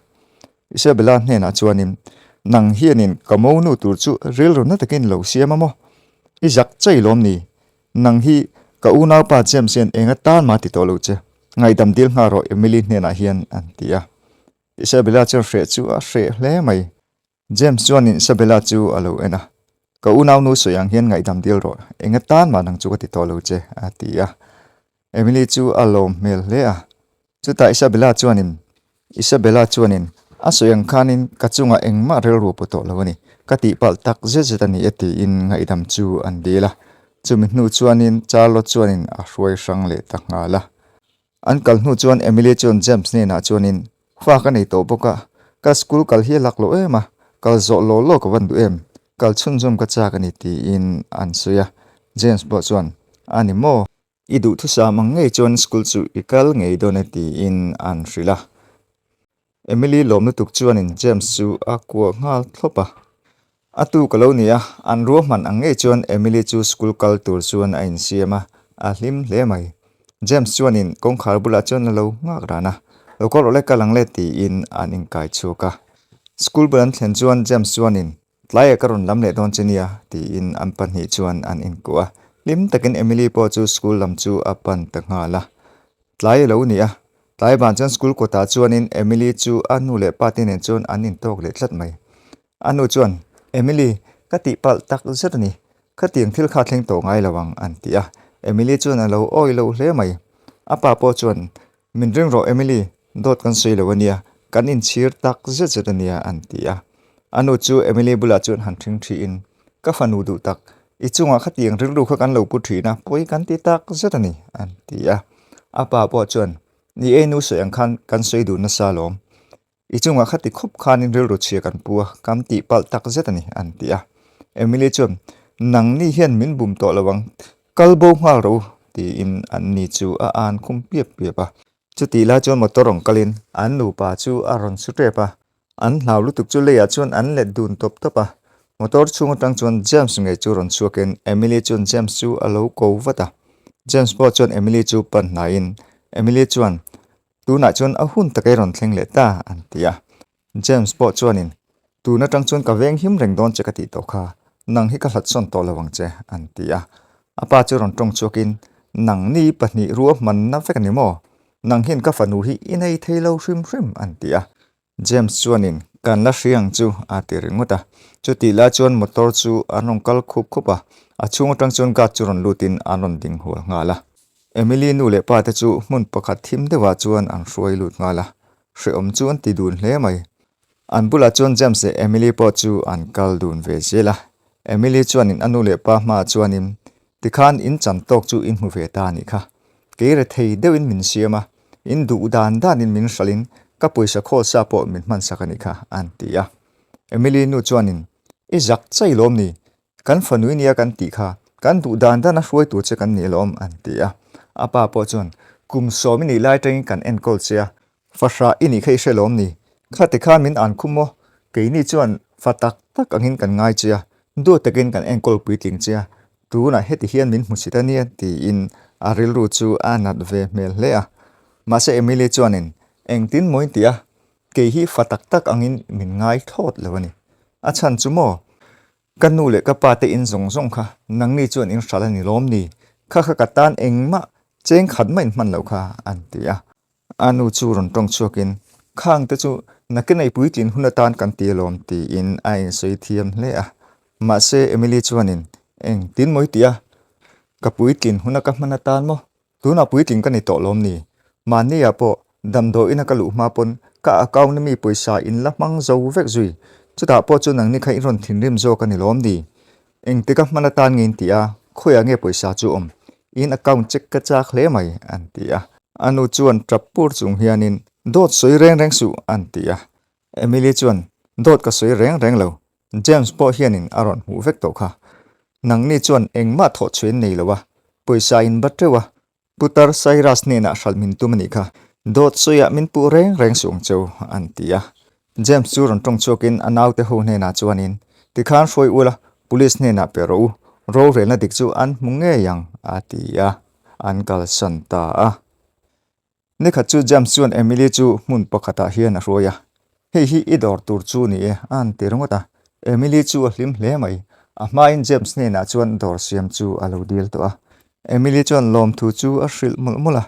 Isabella hnenah chuanin, Nang hianin ka monu tur chu rilru na takin lo siam a maw? I zak chei lawm ni? Nang hi ka unaupa James hian eng atan mah ti tawh lo che. Ngaihdam dil nghal rawh Emily hnenah hian an ti a. Isabella chuan hreh chu a hreh hle mai. James chuanin Isabella chu a lo en a, Ka unaunu sawi ang hian ngaihdam dil rawh, eng atan mah nang chu ka ti tawh lo che, a ti a. Emily chu a lawm hmel hle a. Chutah Isabella chuanin, Isabella chuanin, A sawi ang khanin ka chungah engmah rilru pu tawh lo a ni, ka tihpalh tak zet zet a ni e tiin ngaihdam chu an dil a. Chumi hnu chuanin Charlotte chuanin a hruai hrang leh ta nghal a. An kal hnu chuan Emily chuan James hnenah chuanin, Fa ka nei tawh bawk a, ka school kal hi a lak loh em a, kal zawh law law ka van duh em, kal chhunzawm ka chak a ni tiin an sawi a. James pawh chuan, A ni maw? I duhthusam ang ngei chuan school chu i kal ngei dawn e tiin an hrilh a. Emily lawm lutuk chuanin James chu a kuah nghal thlawp a. A tu ka lo ni a, an ruahman ang ngei chuan Emily chu school kal tur chuan a insiam a, a hlim hle mai. James chuanin kawngkhar bulah chuan a lo nghak ran a, Lo kal rawh le kal ang le tiin an inkai chhuak a. School bul an thlen chuan James chuanin, Tlaiah ka rawn lam leh dawn che nia tiin an pahnih chuan an inkuah a. Hlim takin Emily pawh chu school lam chu a pan ta nghal a. Tlai a lo ni a, tlai van chuan school kawtah chuanin Emily chu a nu leh pa te nen chuan an intawk leh tlat mai. A nu chuan, Emily, ka tihpalh tak zet a ni, khatiang thil kha thleng tawh ngai lo ang, an ti a. Emily chuan a lo awi lo hle mai. A pa pawh chuan, Min ring rawh Emily, dawt kan sawi lo a nia, kan inchhir tak zet zet a nia, an ti a. A nu chu Emily bulah chuan han ṭhing ṭhiin, Ka fanu duh tak, i chungah khatiang rilru kha kan lo pu ṭhin a, pawi kan ti tak zet a ni, an ti a. A pa pawh chuan, Ni e nu sawi ang khan kan sawi duh nasa alawm. I chungah khati khawp khanin rilru chhia kan pu a, kan tihpalh tak zet a ni, an ti a. Emily chuan, Nangni hian min bum tawh lo ang, kal bo nghal rawh u, tiin anni chu a an khum piap piap a. Chutih lai chuan motor rawn kalin an nupa chu a rawn su tep a, an hlau lutuk chu leiah chuan an let dun tawp tawp a. Motor chhung atang chuan James ngei chu rawn chhuakin Emily chuan James chu a lo ko vat a. James pawh chuan Emily chu pan hnaiin Emily chuan, Tunah chuan a hun tak ei rawn thleng leh ta, an ti a. James pawh chuanin, Tun atang chuan ka veng him reng dawn che ka tih tawh kha, nang hi ka hlatsawn tawh lo ang che, an ti a. A pa chu rawn tawng chhuakin, Nang ni pahnih ruahmanna vek a ni maw? Nang hian ka fanu hi i nei thei lo hrim hrim, an ti a. James chuanin, Kan la hria ang chu, a ti ringawt a. Chutih lai chuan motor chu an rawn kal khup khup a, a chhung atang chuan guard chu rawn lutin an rawn ding hual nghal a. Emily nu leh pa te chu hmun pakhat thim deuhah chuan an hruai lut nghal a, hrehawm chu an ti dun hle mai. An bulah chuan James leh Emily pawh chu an kal dun ve zel a. Emily chuanin a nu leh pa hmaah chuanin, Tikhan in chan tawk chu in hmu ve ta a nih kha. Kei rethei deuhin min siam a, in duh dan danin min hralhin ka pawisa khawl sa pawh min hmansak a nih kha, an ti a. Emily nu chuanin, I zak chai lawm ni? Kan fanui nia kan tih kha, kan duh dan dana hruai tur che kan ni alawm, an ti a. A pa pawh chuan, Kum sawm i nih lai atangin kan enkawl che a, Fahrah i nih kha i hre lawm ni? Khate khan min an khum maw? Keini chuan fa tak tak angin kan ngai che a, duat takin kan enkawl puitling che a, tunah heti hian min hmu chhit a nia tiin a rilru chu a nat ve hmel hle a. Mahse Emily chuanin engtin maw in ti a, kei hi fa tak tak angin min ngai thlawt lo a ni. A chhan chu maw? Ka nu leh ka pa te in zawng zawng kha nangni chuan in hral a ni lawm ni? Kha kha ka tan engmah cheng khat mah in hman loh kha an ti a. A nu chu rawn tawng chhuakin, Khang te chu nakin ei puitlin hun atan kan ti alawm tiin a insawi thiam hle a. Mahse Emily chuanin, Eng tin mawi ti a? Ka puitlin huna ka hman atan maw? Tunah puitling ka ni tawh lawm ni? Mahniah pawh damdawiina ka luh hma pawn ka account a mi pawisa in la hmang zo vek zui. Chutah pawh chu nangni kha in rawn thinrim zawk a ni lawm ni? Engtik a hman atan nge in ti a, khawiah nge pawisa chu awm? In account check ka chak hle mai, an ti a. A nu chuan tap pur chung hianin, Dawt sawi reng reng suh, an ti a. Emily chuan, Dawt ka sawi reng reng lo, James pawh hianin a rawn hmuh vek tawh kha. Nangni chuan engmah thawh chhuin nei lo a, pawisa in bat teuh a, Putar Cyrus hnenah hralh min tum a nih kha, dawt sawiah min puh reng reng suh ang cheu, an ti a. James chu rawn tawng chhuakin a naute ho hnenah chuanin, Tikhan hruai ula, police hnenah pe rawh u, rorelna dik chu an hmu ngei ang, a ti a, an kalsan ta a. Nikhat chu James chuan Emily chu hmun pakhatah hian a hruai a, Hei hi i dawr tur chu ni e, a han ti ringawt a. Emily chu a hlim hle mai. A hmain James hnenah chuan dawr siam chu a lo dil tawh a. Emily chuan lawmthu chu a hrilh mawlh mawlh a.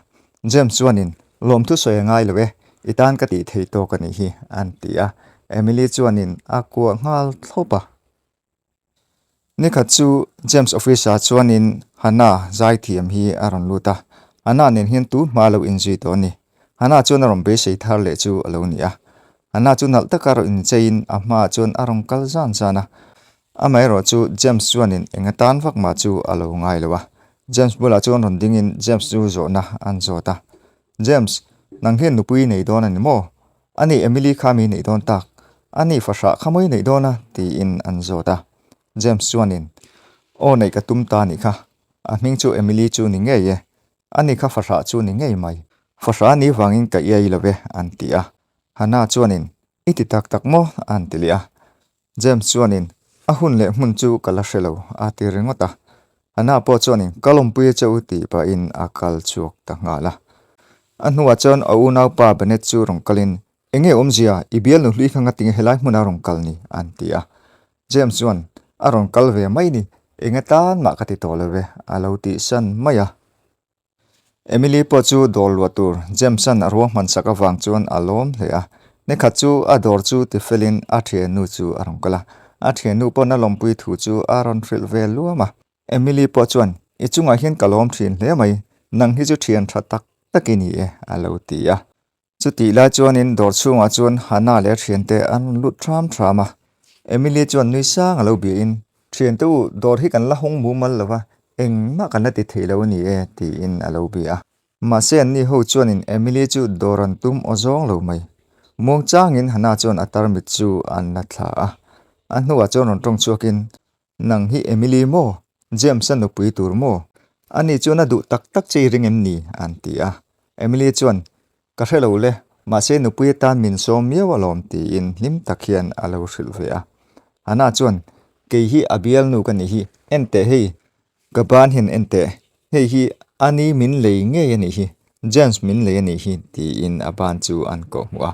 James chuanin, Lawmthu sawi a ngai lo e, i tan ka tih thei tawk a nih hi, a han ti a. Emily chuanin a kuah nghal thlawp a. Nikhat chu James office-ah chuanin Hannah zaithiam hi a rawn lut a, Hannah nen hian tu hma lo inzui tawh a ni. Hannah chuan a rawn beisei thar leh chu a lo ni a. Hannah chu nalh taka rawn incheiin a hmaah chuan a rawn kal zan zan a. Amaherawh chu James chuanin eng atan vak mah chu a lo ngai lo a. James bulah chuan rawn dingin James chu zawhna an zawt a. James, nang hian nupui i nei dawn a ni maw? A nih Emily kha mi neih dawn tak? A nih fahrah kha mawi neih dawn a? tiin an zawt a. James chuanin, Aw neih ka tum ta nih kha. A hming chu Emily chu ni ngei e. A ni kha fahrah chu ni ngei mai. Fahrah ni vangin ka iai lo e, an ti a. Hannah chuanin, I ti tak tak maw? an ti leh a. James chuanin, A hun leh hmun chu ka la hre lo, a ti ringawt a. Hannah pawh chuanin, Ka lawmpui a che u tih pahin a kal chhuak ta nghal a. A hnuah chuan a unaupa Bennett chu rawn kalin, Enge awmzia, i bialnu hlui kha ngatinge helai hmuna rawn kal ni? an ti a. James chuan, A rawn kal ve mai ni, eng atan mah ka ti tawh lo ve, a lo tihsan mai a. Emily pawh chu dawr luah tur James-a'n a ruahman sak avang chuan a lawm hle a. Nikhat chu a dawr chu tifelin a thiannu chu a rawn kal a. A thiannu pawn a lawmpui thu chu a rawn hrilh ve luam a. Emily pawh chuan, I chungah hian ka lawm thin hle mai, nang hi chu thian tha tak tak i ni e, a lo ti a. Chutih lai chuanin dawr chhungah chuan Hannah leh a thiante an rawn lut thram thram a. Emily chuan nui sang a lo biahin, Thiante u, dawr hi kan la hawng mumal lo va, engmah kan la ti thei lo a ni e, tiin a lo bia a. Mahse anni ho chuanin Emily chu dawr an tum aw zawng lo mai. Muang changin Hannah chuan a tarmit chu an la thla a. A hnuah chuan rawn tawng chhuakin, Nang hi Emily maw? James-a nupui tur maw? Ani chuan a duh tak tak che i ring em ni? an ti a. Emily chuan, Ka hre lo le, mahse nupui atan min sawm miau alawm tiin hlim tak hian a lo hrilh ve a. Hannah chuan, Kei hi a bialnu ka nih hi, en teh hei, ka ban hian en teh, hei hi ani min lei ngei a nih hi, James min lei a nih hi tiin a ban chu an kawhhmuh a.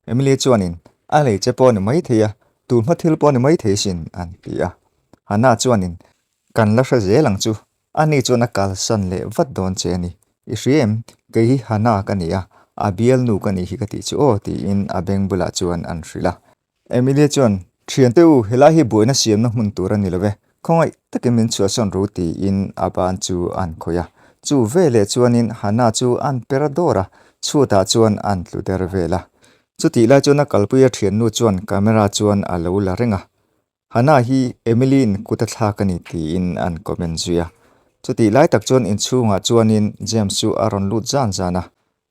Emily chuanin, A lei che pawh a ni maithei a, tun hma thil pawh a ni maithei sin, an ti a. Hannah chuanin, Kan la hre zel ang chu, ani chuan a kalsan leh vat dawn che a ni. I hria em, kei hi Hannah ka ni a, a bialnu ka nih hi ka tih chu aw, tiin a beng bulah chuan an hrilh a. Emilia chuan, Thiante u, helai hi buaina siamna hmun tur a ni lo ve, khawngaih takin min chhuahsawn ru tiin a ban chu an khawih a. Chu veleh chuanin Hannah chu an per a dawr a, chhutah chuan an tlu der vel a. Chutih lai chuan a kalpuia thiannu chuan camera chuan a lo la reng a. Hannah hi Emily-in kut a thlak a ni tiin an comment zui a. Chutih lai tak chuan inchhungah chuanin James chu a rawn lut zan zan a.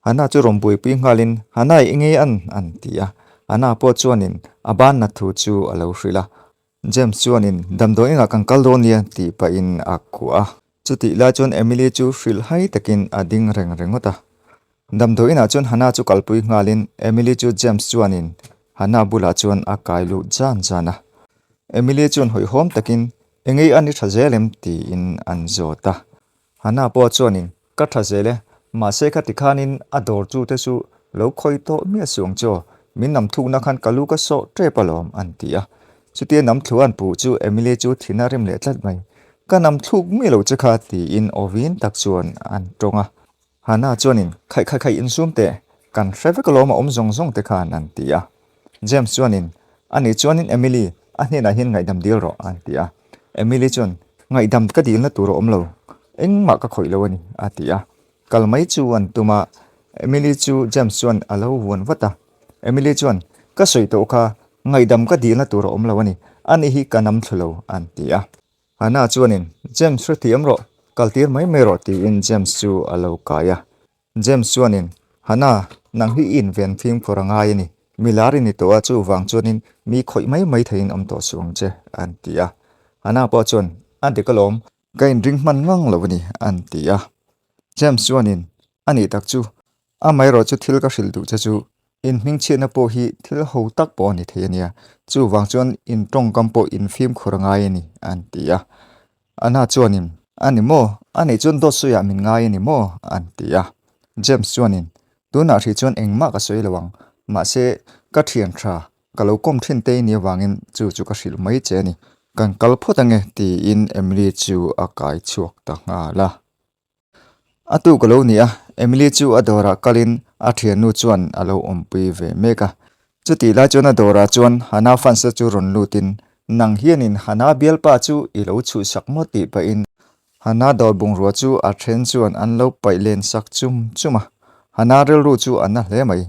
Hannah chu rawn buaipui nghalin, Hannah i ngei an? an ti a. Hannah pawh chuanin a banna thu chu a lo hrilh a. James chuanin, Damdawi engah kan kal dawn nia tih pahin a kuah a. Chutih lai chuan Emily chu hrilh hai takin a ding reng ringawt a. Damdawi inah chuan Hannah chu kalpui nghalin Emily chu James chuanin Hannah bulah chuan a kai luh zan zan a. Emily chuan hawihhawm takin, Engei a ni tha zel em? tiin an zawt a. Hannah pawh chuanin, Ka tha zel e, mahse kha tikhanin a dawr chu te chu lo khawi tawh miah suh ang chaw, min nam thukna khan ka lu ka sawh tep alawm, an ti a. Chutia nam thlu an puh chu Emily chu thin a rim leh tlat mai. Ka nam thluk miah lo che kha, tiin awvin tak chuan an tawng a. Hannah chuanin, Khaih khaih khaih insum teh, kan hre vek alawm a awm zawng zawng te khan, an ti a. James chuanin, Anih chuanin Emily, a hnenah hian ngaihdam dil rawh, an ti a. Emily chuan, Ngaihdam ka dilna tur a awm lo, engmah ka khawih lo a ni, a ti a. Kal mai chu an tum a, Emily chu James chuan a lo vuan vat a. Emily chuan, Ka sawi tawh kha, ngaihdam ka dilna tur a awm lo a ni, ani hi ka nam thlu lo, an ti a. Hannah chuanin, James hrethiam rawh, kaltir mai mai rawh, tiin James chu a lo kai a. James chuanin, Hannah, nang hi i inven fimkhur a ngai a ni. Mi lar i ni tawh a, chuvang chuanin mi khawih mai mai theiin awm tawh suh ang che, an ti a. Hannah pawh chuan, A dik alawm, ka inring hman ngang lo a ni, an ti a. James chuanin, A nih tak chu, amaherawh chu thil ka hrilh duh che chu, in hmingchhiatna pawh hi thil ho tak pawh a ni thei a nia, chuvang chuan in tawngkam pawh in fimkhur a ngai a ni, an ti a. Anna chuanin, A ni maw? A nih chuan dawt sawiah min ngai a ni maw? an ti a. James chuanin, Tunah hrih chuan engmah ka sawi lo ang. Mahse, ka thian tha, ka lo kawm thin te i nih avangin chu chu ka hrilh mai che a ni. Kan kal phawt ange, tiin Emily chu a kai chhuak ta nghal a. A tuk a lo ni a, Emily chu a dawrah kalin a thiannu chuan a lo awmpui ve mek a. Chutih lai chuan a dawrah chuan Hannah fans te chu rawn lutin, Nang hianin Hannah bialpa chu i lo chhuhsak maw tih pahin Hannah dawr bungrua chu a then chuan an lo paih len sak chum chum a. Hannah rilru chu a na hle mai.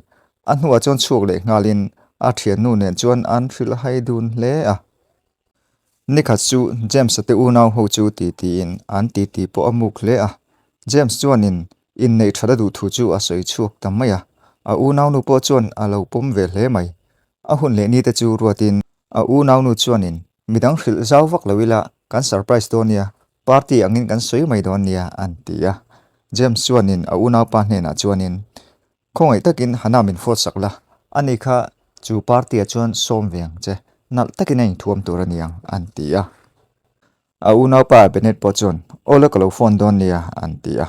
A hnuah chuan chhuak leh nghalin a thiannu nen chuan an hrilhhai dun hle a. Nikhat chu James-a te unau ho chu titiin an titi pawh a muk hle a. James chuanin inneih that a duh thu chu a sawi chhuak ta mai a. A unaunu pawh chuan a lo pawm ve hle mai. A hun leh nite chu ruatin a unaunu chuanin midang hrilh zau vak lo ila kan surprise dawn nia, party angin kan sawi mai dawn nia an ti a. James chuanin a unaupa hnenah chuanin Khawngaih takin Hannah min phawt sak la, ani kha chu party-ah chuan sawm ve ang che, nalh takin a inthuam tur a ni ang, an ti a. A unaupa Bennett pawh chuan, Aw la ka lo phone dawn nia, an ti a.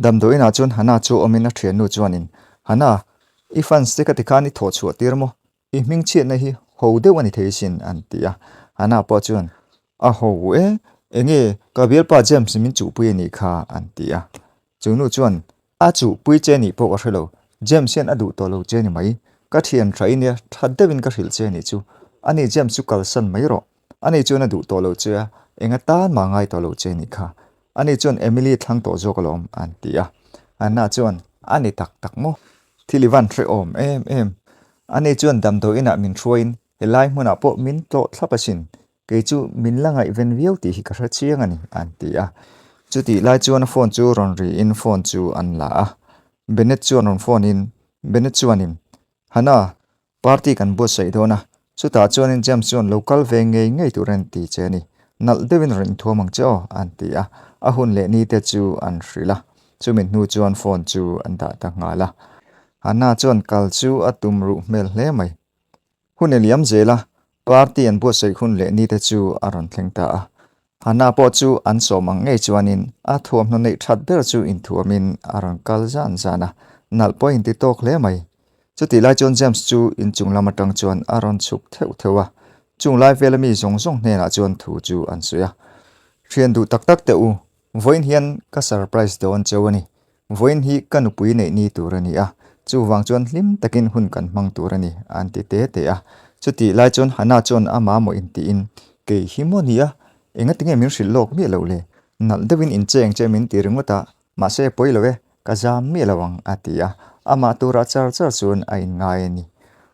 Damdawiinah chuan Hannah chu awmin a thiannu chuanin, Hannah, i fans te ka ti khan i thawh chhuah tir maw? I hmingchhiatna hi ho deuh a ni thei sin, an ti a. Hannah pawh chuan, A ho e, enge ka bialpa James min chuhpui a nih kha, an ti a. Chu nu chuan, A chuhpui che nih pawh ka hre lo, James hian a duh tawh lo che ni mai. Ka thian tha i nia, tha deuhin ka hrilh che nih chu. Ani James chu kalsan mai rawh. Ani chuan a duh tawh lo che a, enga tan mah ngai tawh lo che nih kha. Ani chuan Emily thlang tawh zawk alawm, an ti a. Anna chuan, A ni tak tak maw? Thil i van hrehawm em em. Ani chuan damdawi inah min hruaiin helai hmunah pawh min tlawh thlap asin. Kei chu min la ngaihven viau tih hi ka hre chiang a ni, an ti a. Chutih lai chuan a phone chu rawn riin phone chu an la a. Bennett chuan rawn phone in, Bennett chuanin, Hannah, party kan buatsaih dawn a, chutah chuanin James chuan lo kal ve ngei ngei tur an ti che a ni. Nalh deuhin rawn inthuam ang che aw, an ti a. A hun leh ni te chu an hrilh a. Chumi hnu chuan phone chu an dah ta nghal a. Hannah chuan kal chu a tum ruh hmel hle mai. Hun i liam zel a, party an buatsaih hun leh ni te chu a rawn thleng ta a. Hannah pawh chu an sawm ang ngei chuanin a thuamhnaw neih that ber chu inthuamin a rawn kal zan zan a, nalh pawh a inti tawk hle mai. Chutih lai chuan James chu inchung lam atang chuan a rawn chhuk theuh theuh a, chung lai vela mi zawng zawng hnenah chuan thu chu an sawi a. Thian duh tak tak teh u, vawiin hian ka surprise dawn cheu a ni. Vawiin hi ka nupui neih ni tur a ni a, chuvang chuan hlim takin hun kan hmang tur a ni, an ti te te a. Chutih lai chuan Hannah chuan a mamawh intiin, Kei hi maw nia, engatinge min hrilh lawk miah loh le? Nalh deuhin incheng che min ti ringawt a, mahse pawi lo e, ka zam miah lo ang, a ti a. Amah turah char char chuan a inngai a ni.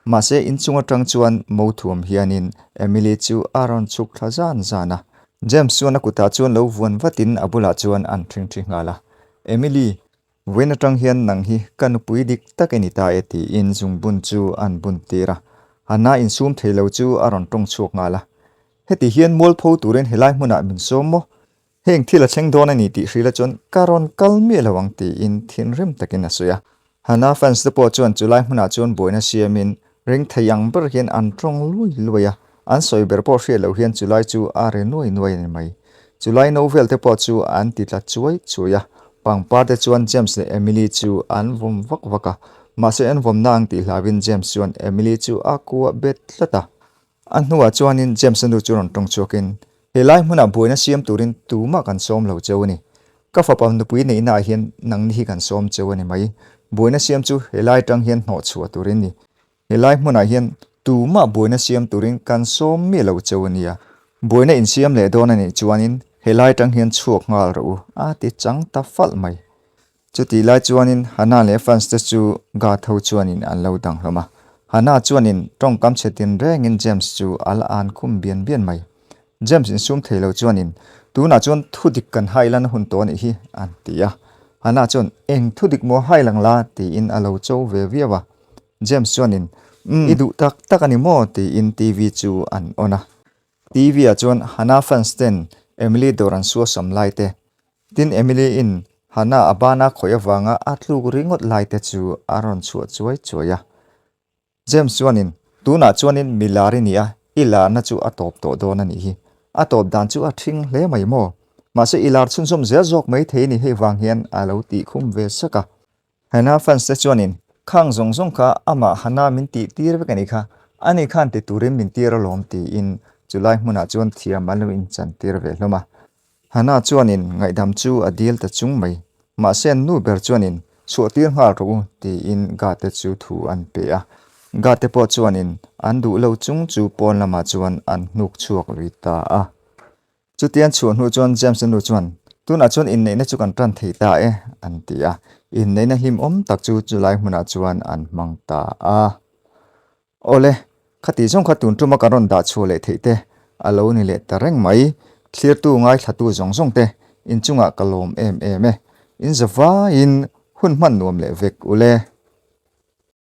Mahse inchung atang chuan mo thuam hianin Emily chu a rawn chhuk thla zan zan a. James chuan a kutah chuan lo vuan vatin a bulah chuan an ṭhingṭhi nghal a. Emily, Vawiin atang hian nang hi ka nupui dik tak i ni ta e tiin zungbun chu an bun tir a. Hannah insum thei lo chu a rawn tawng chhuak nghal a. Heti hian mualpho turin helai hmunah min sawm maw? Heng thil a thleng dawn a ni tih hrila chuan ka rawn kal miah lo ang tiin thinrim takin a sawi a. Hannah fans te pawh chuan chulai hmunah chuan buaina siamin ring thei ang ber hian an tawng luai luai a. An sawi ber pawh hriat loh hian chulai chu a ri nuai nuai a ni mai. Chulai no vel te pawh chu an ti tla chuai chuai a, pangpar te chuan James leh Emily chu an vawm vak vak a. Mahse an vawm na ang tih hlauhin James chuan Emily chu a kuah bet tlat a. A hnuah chuanin James-a nu chu rawn tawng chhuakin, Helai hmunah buaina siam turin tumah kan sawm lo cheu a ni. Ka fapa nupui neihnaah hian nangni hi kan sawm cheu a ni mai. Buaina siam chu helai atang hian hnawhchhuah turin ni. Helai hmunah hian tumah buaina siam turin kan sawm miah lo cheu a nia. Buaina insiam leh dawn a nih chuanin helai atang hian chhuak nghal rawh u, a ti chang ta falh mai. Chutih lai chuanin Hannah leh fans te chu guard ho chuanin an lo dang hlawm a. Hannah chuanin tawngkam chhe tin rengin James chu a la an khum bian bian mai. James insum thei lo chuanin, Tunah chuan thudik kan hai lan hun tawh a nih hi, an ti a. Hannah chuan, Eng thudik maw hai lang la? tiin a lo cho ve viau a. James chuanin, Umm, i duh tak tak a ni maw? tiin TV chu an on a. TV ah chuan Hannah fans ten Emily dawr an suasam lai te, tin Emily in Hannah a bana khawih avanga a tluk ringawt lai te chu a rawn chhuah chuai chuai a. James chuanin, Tunah chuanin mi lar i ni a, i larna chu a tawp tawh dawn a nih hi. A tawp dan chu a ṭhing hle mai maw? Mahse i lar chhunzawm zel zawk mai thei ni hei vang hian a lo tih khum ve sak a. Hannah fans te chuanin, Khang zawng zawng kha amah Hannah min tih tir vek a nih kha, ani khan ti turin min tir alawm tiin chulai hmunah chuan thiam an lo inchan tir ve hlawm a. Hannah chuanin ngaihdam chu a dil ta chung mai. Mahse an nu ber chuanin, Chhuah tir nghal rawh u tiin Ga te chu thu an pe a. Ga te pawh chuanin an duh lo chung chu pawn lamah chuan an hnuk chhuak lui ta a. Chutiang chhuah hnu chuan James-a nu chuan, Tunah chuan inneihna chu kan tan thei ta e, an ti a. Inneihna hlimawm tak chu chulai hmunah chuan an hmang ta a. Awle, khati zawng kha tun tuma kan rawn dah chhuah leh theih te a lo ni leh ta reng mai. Thlirtu ngaithlatu zawng zawng te inchungah ka lawm em em e. In zavaiin hun hman nuam leh vek ule.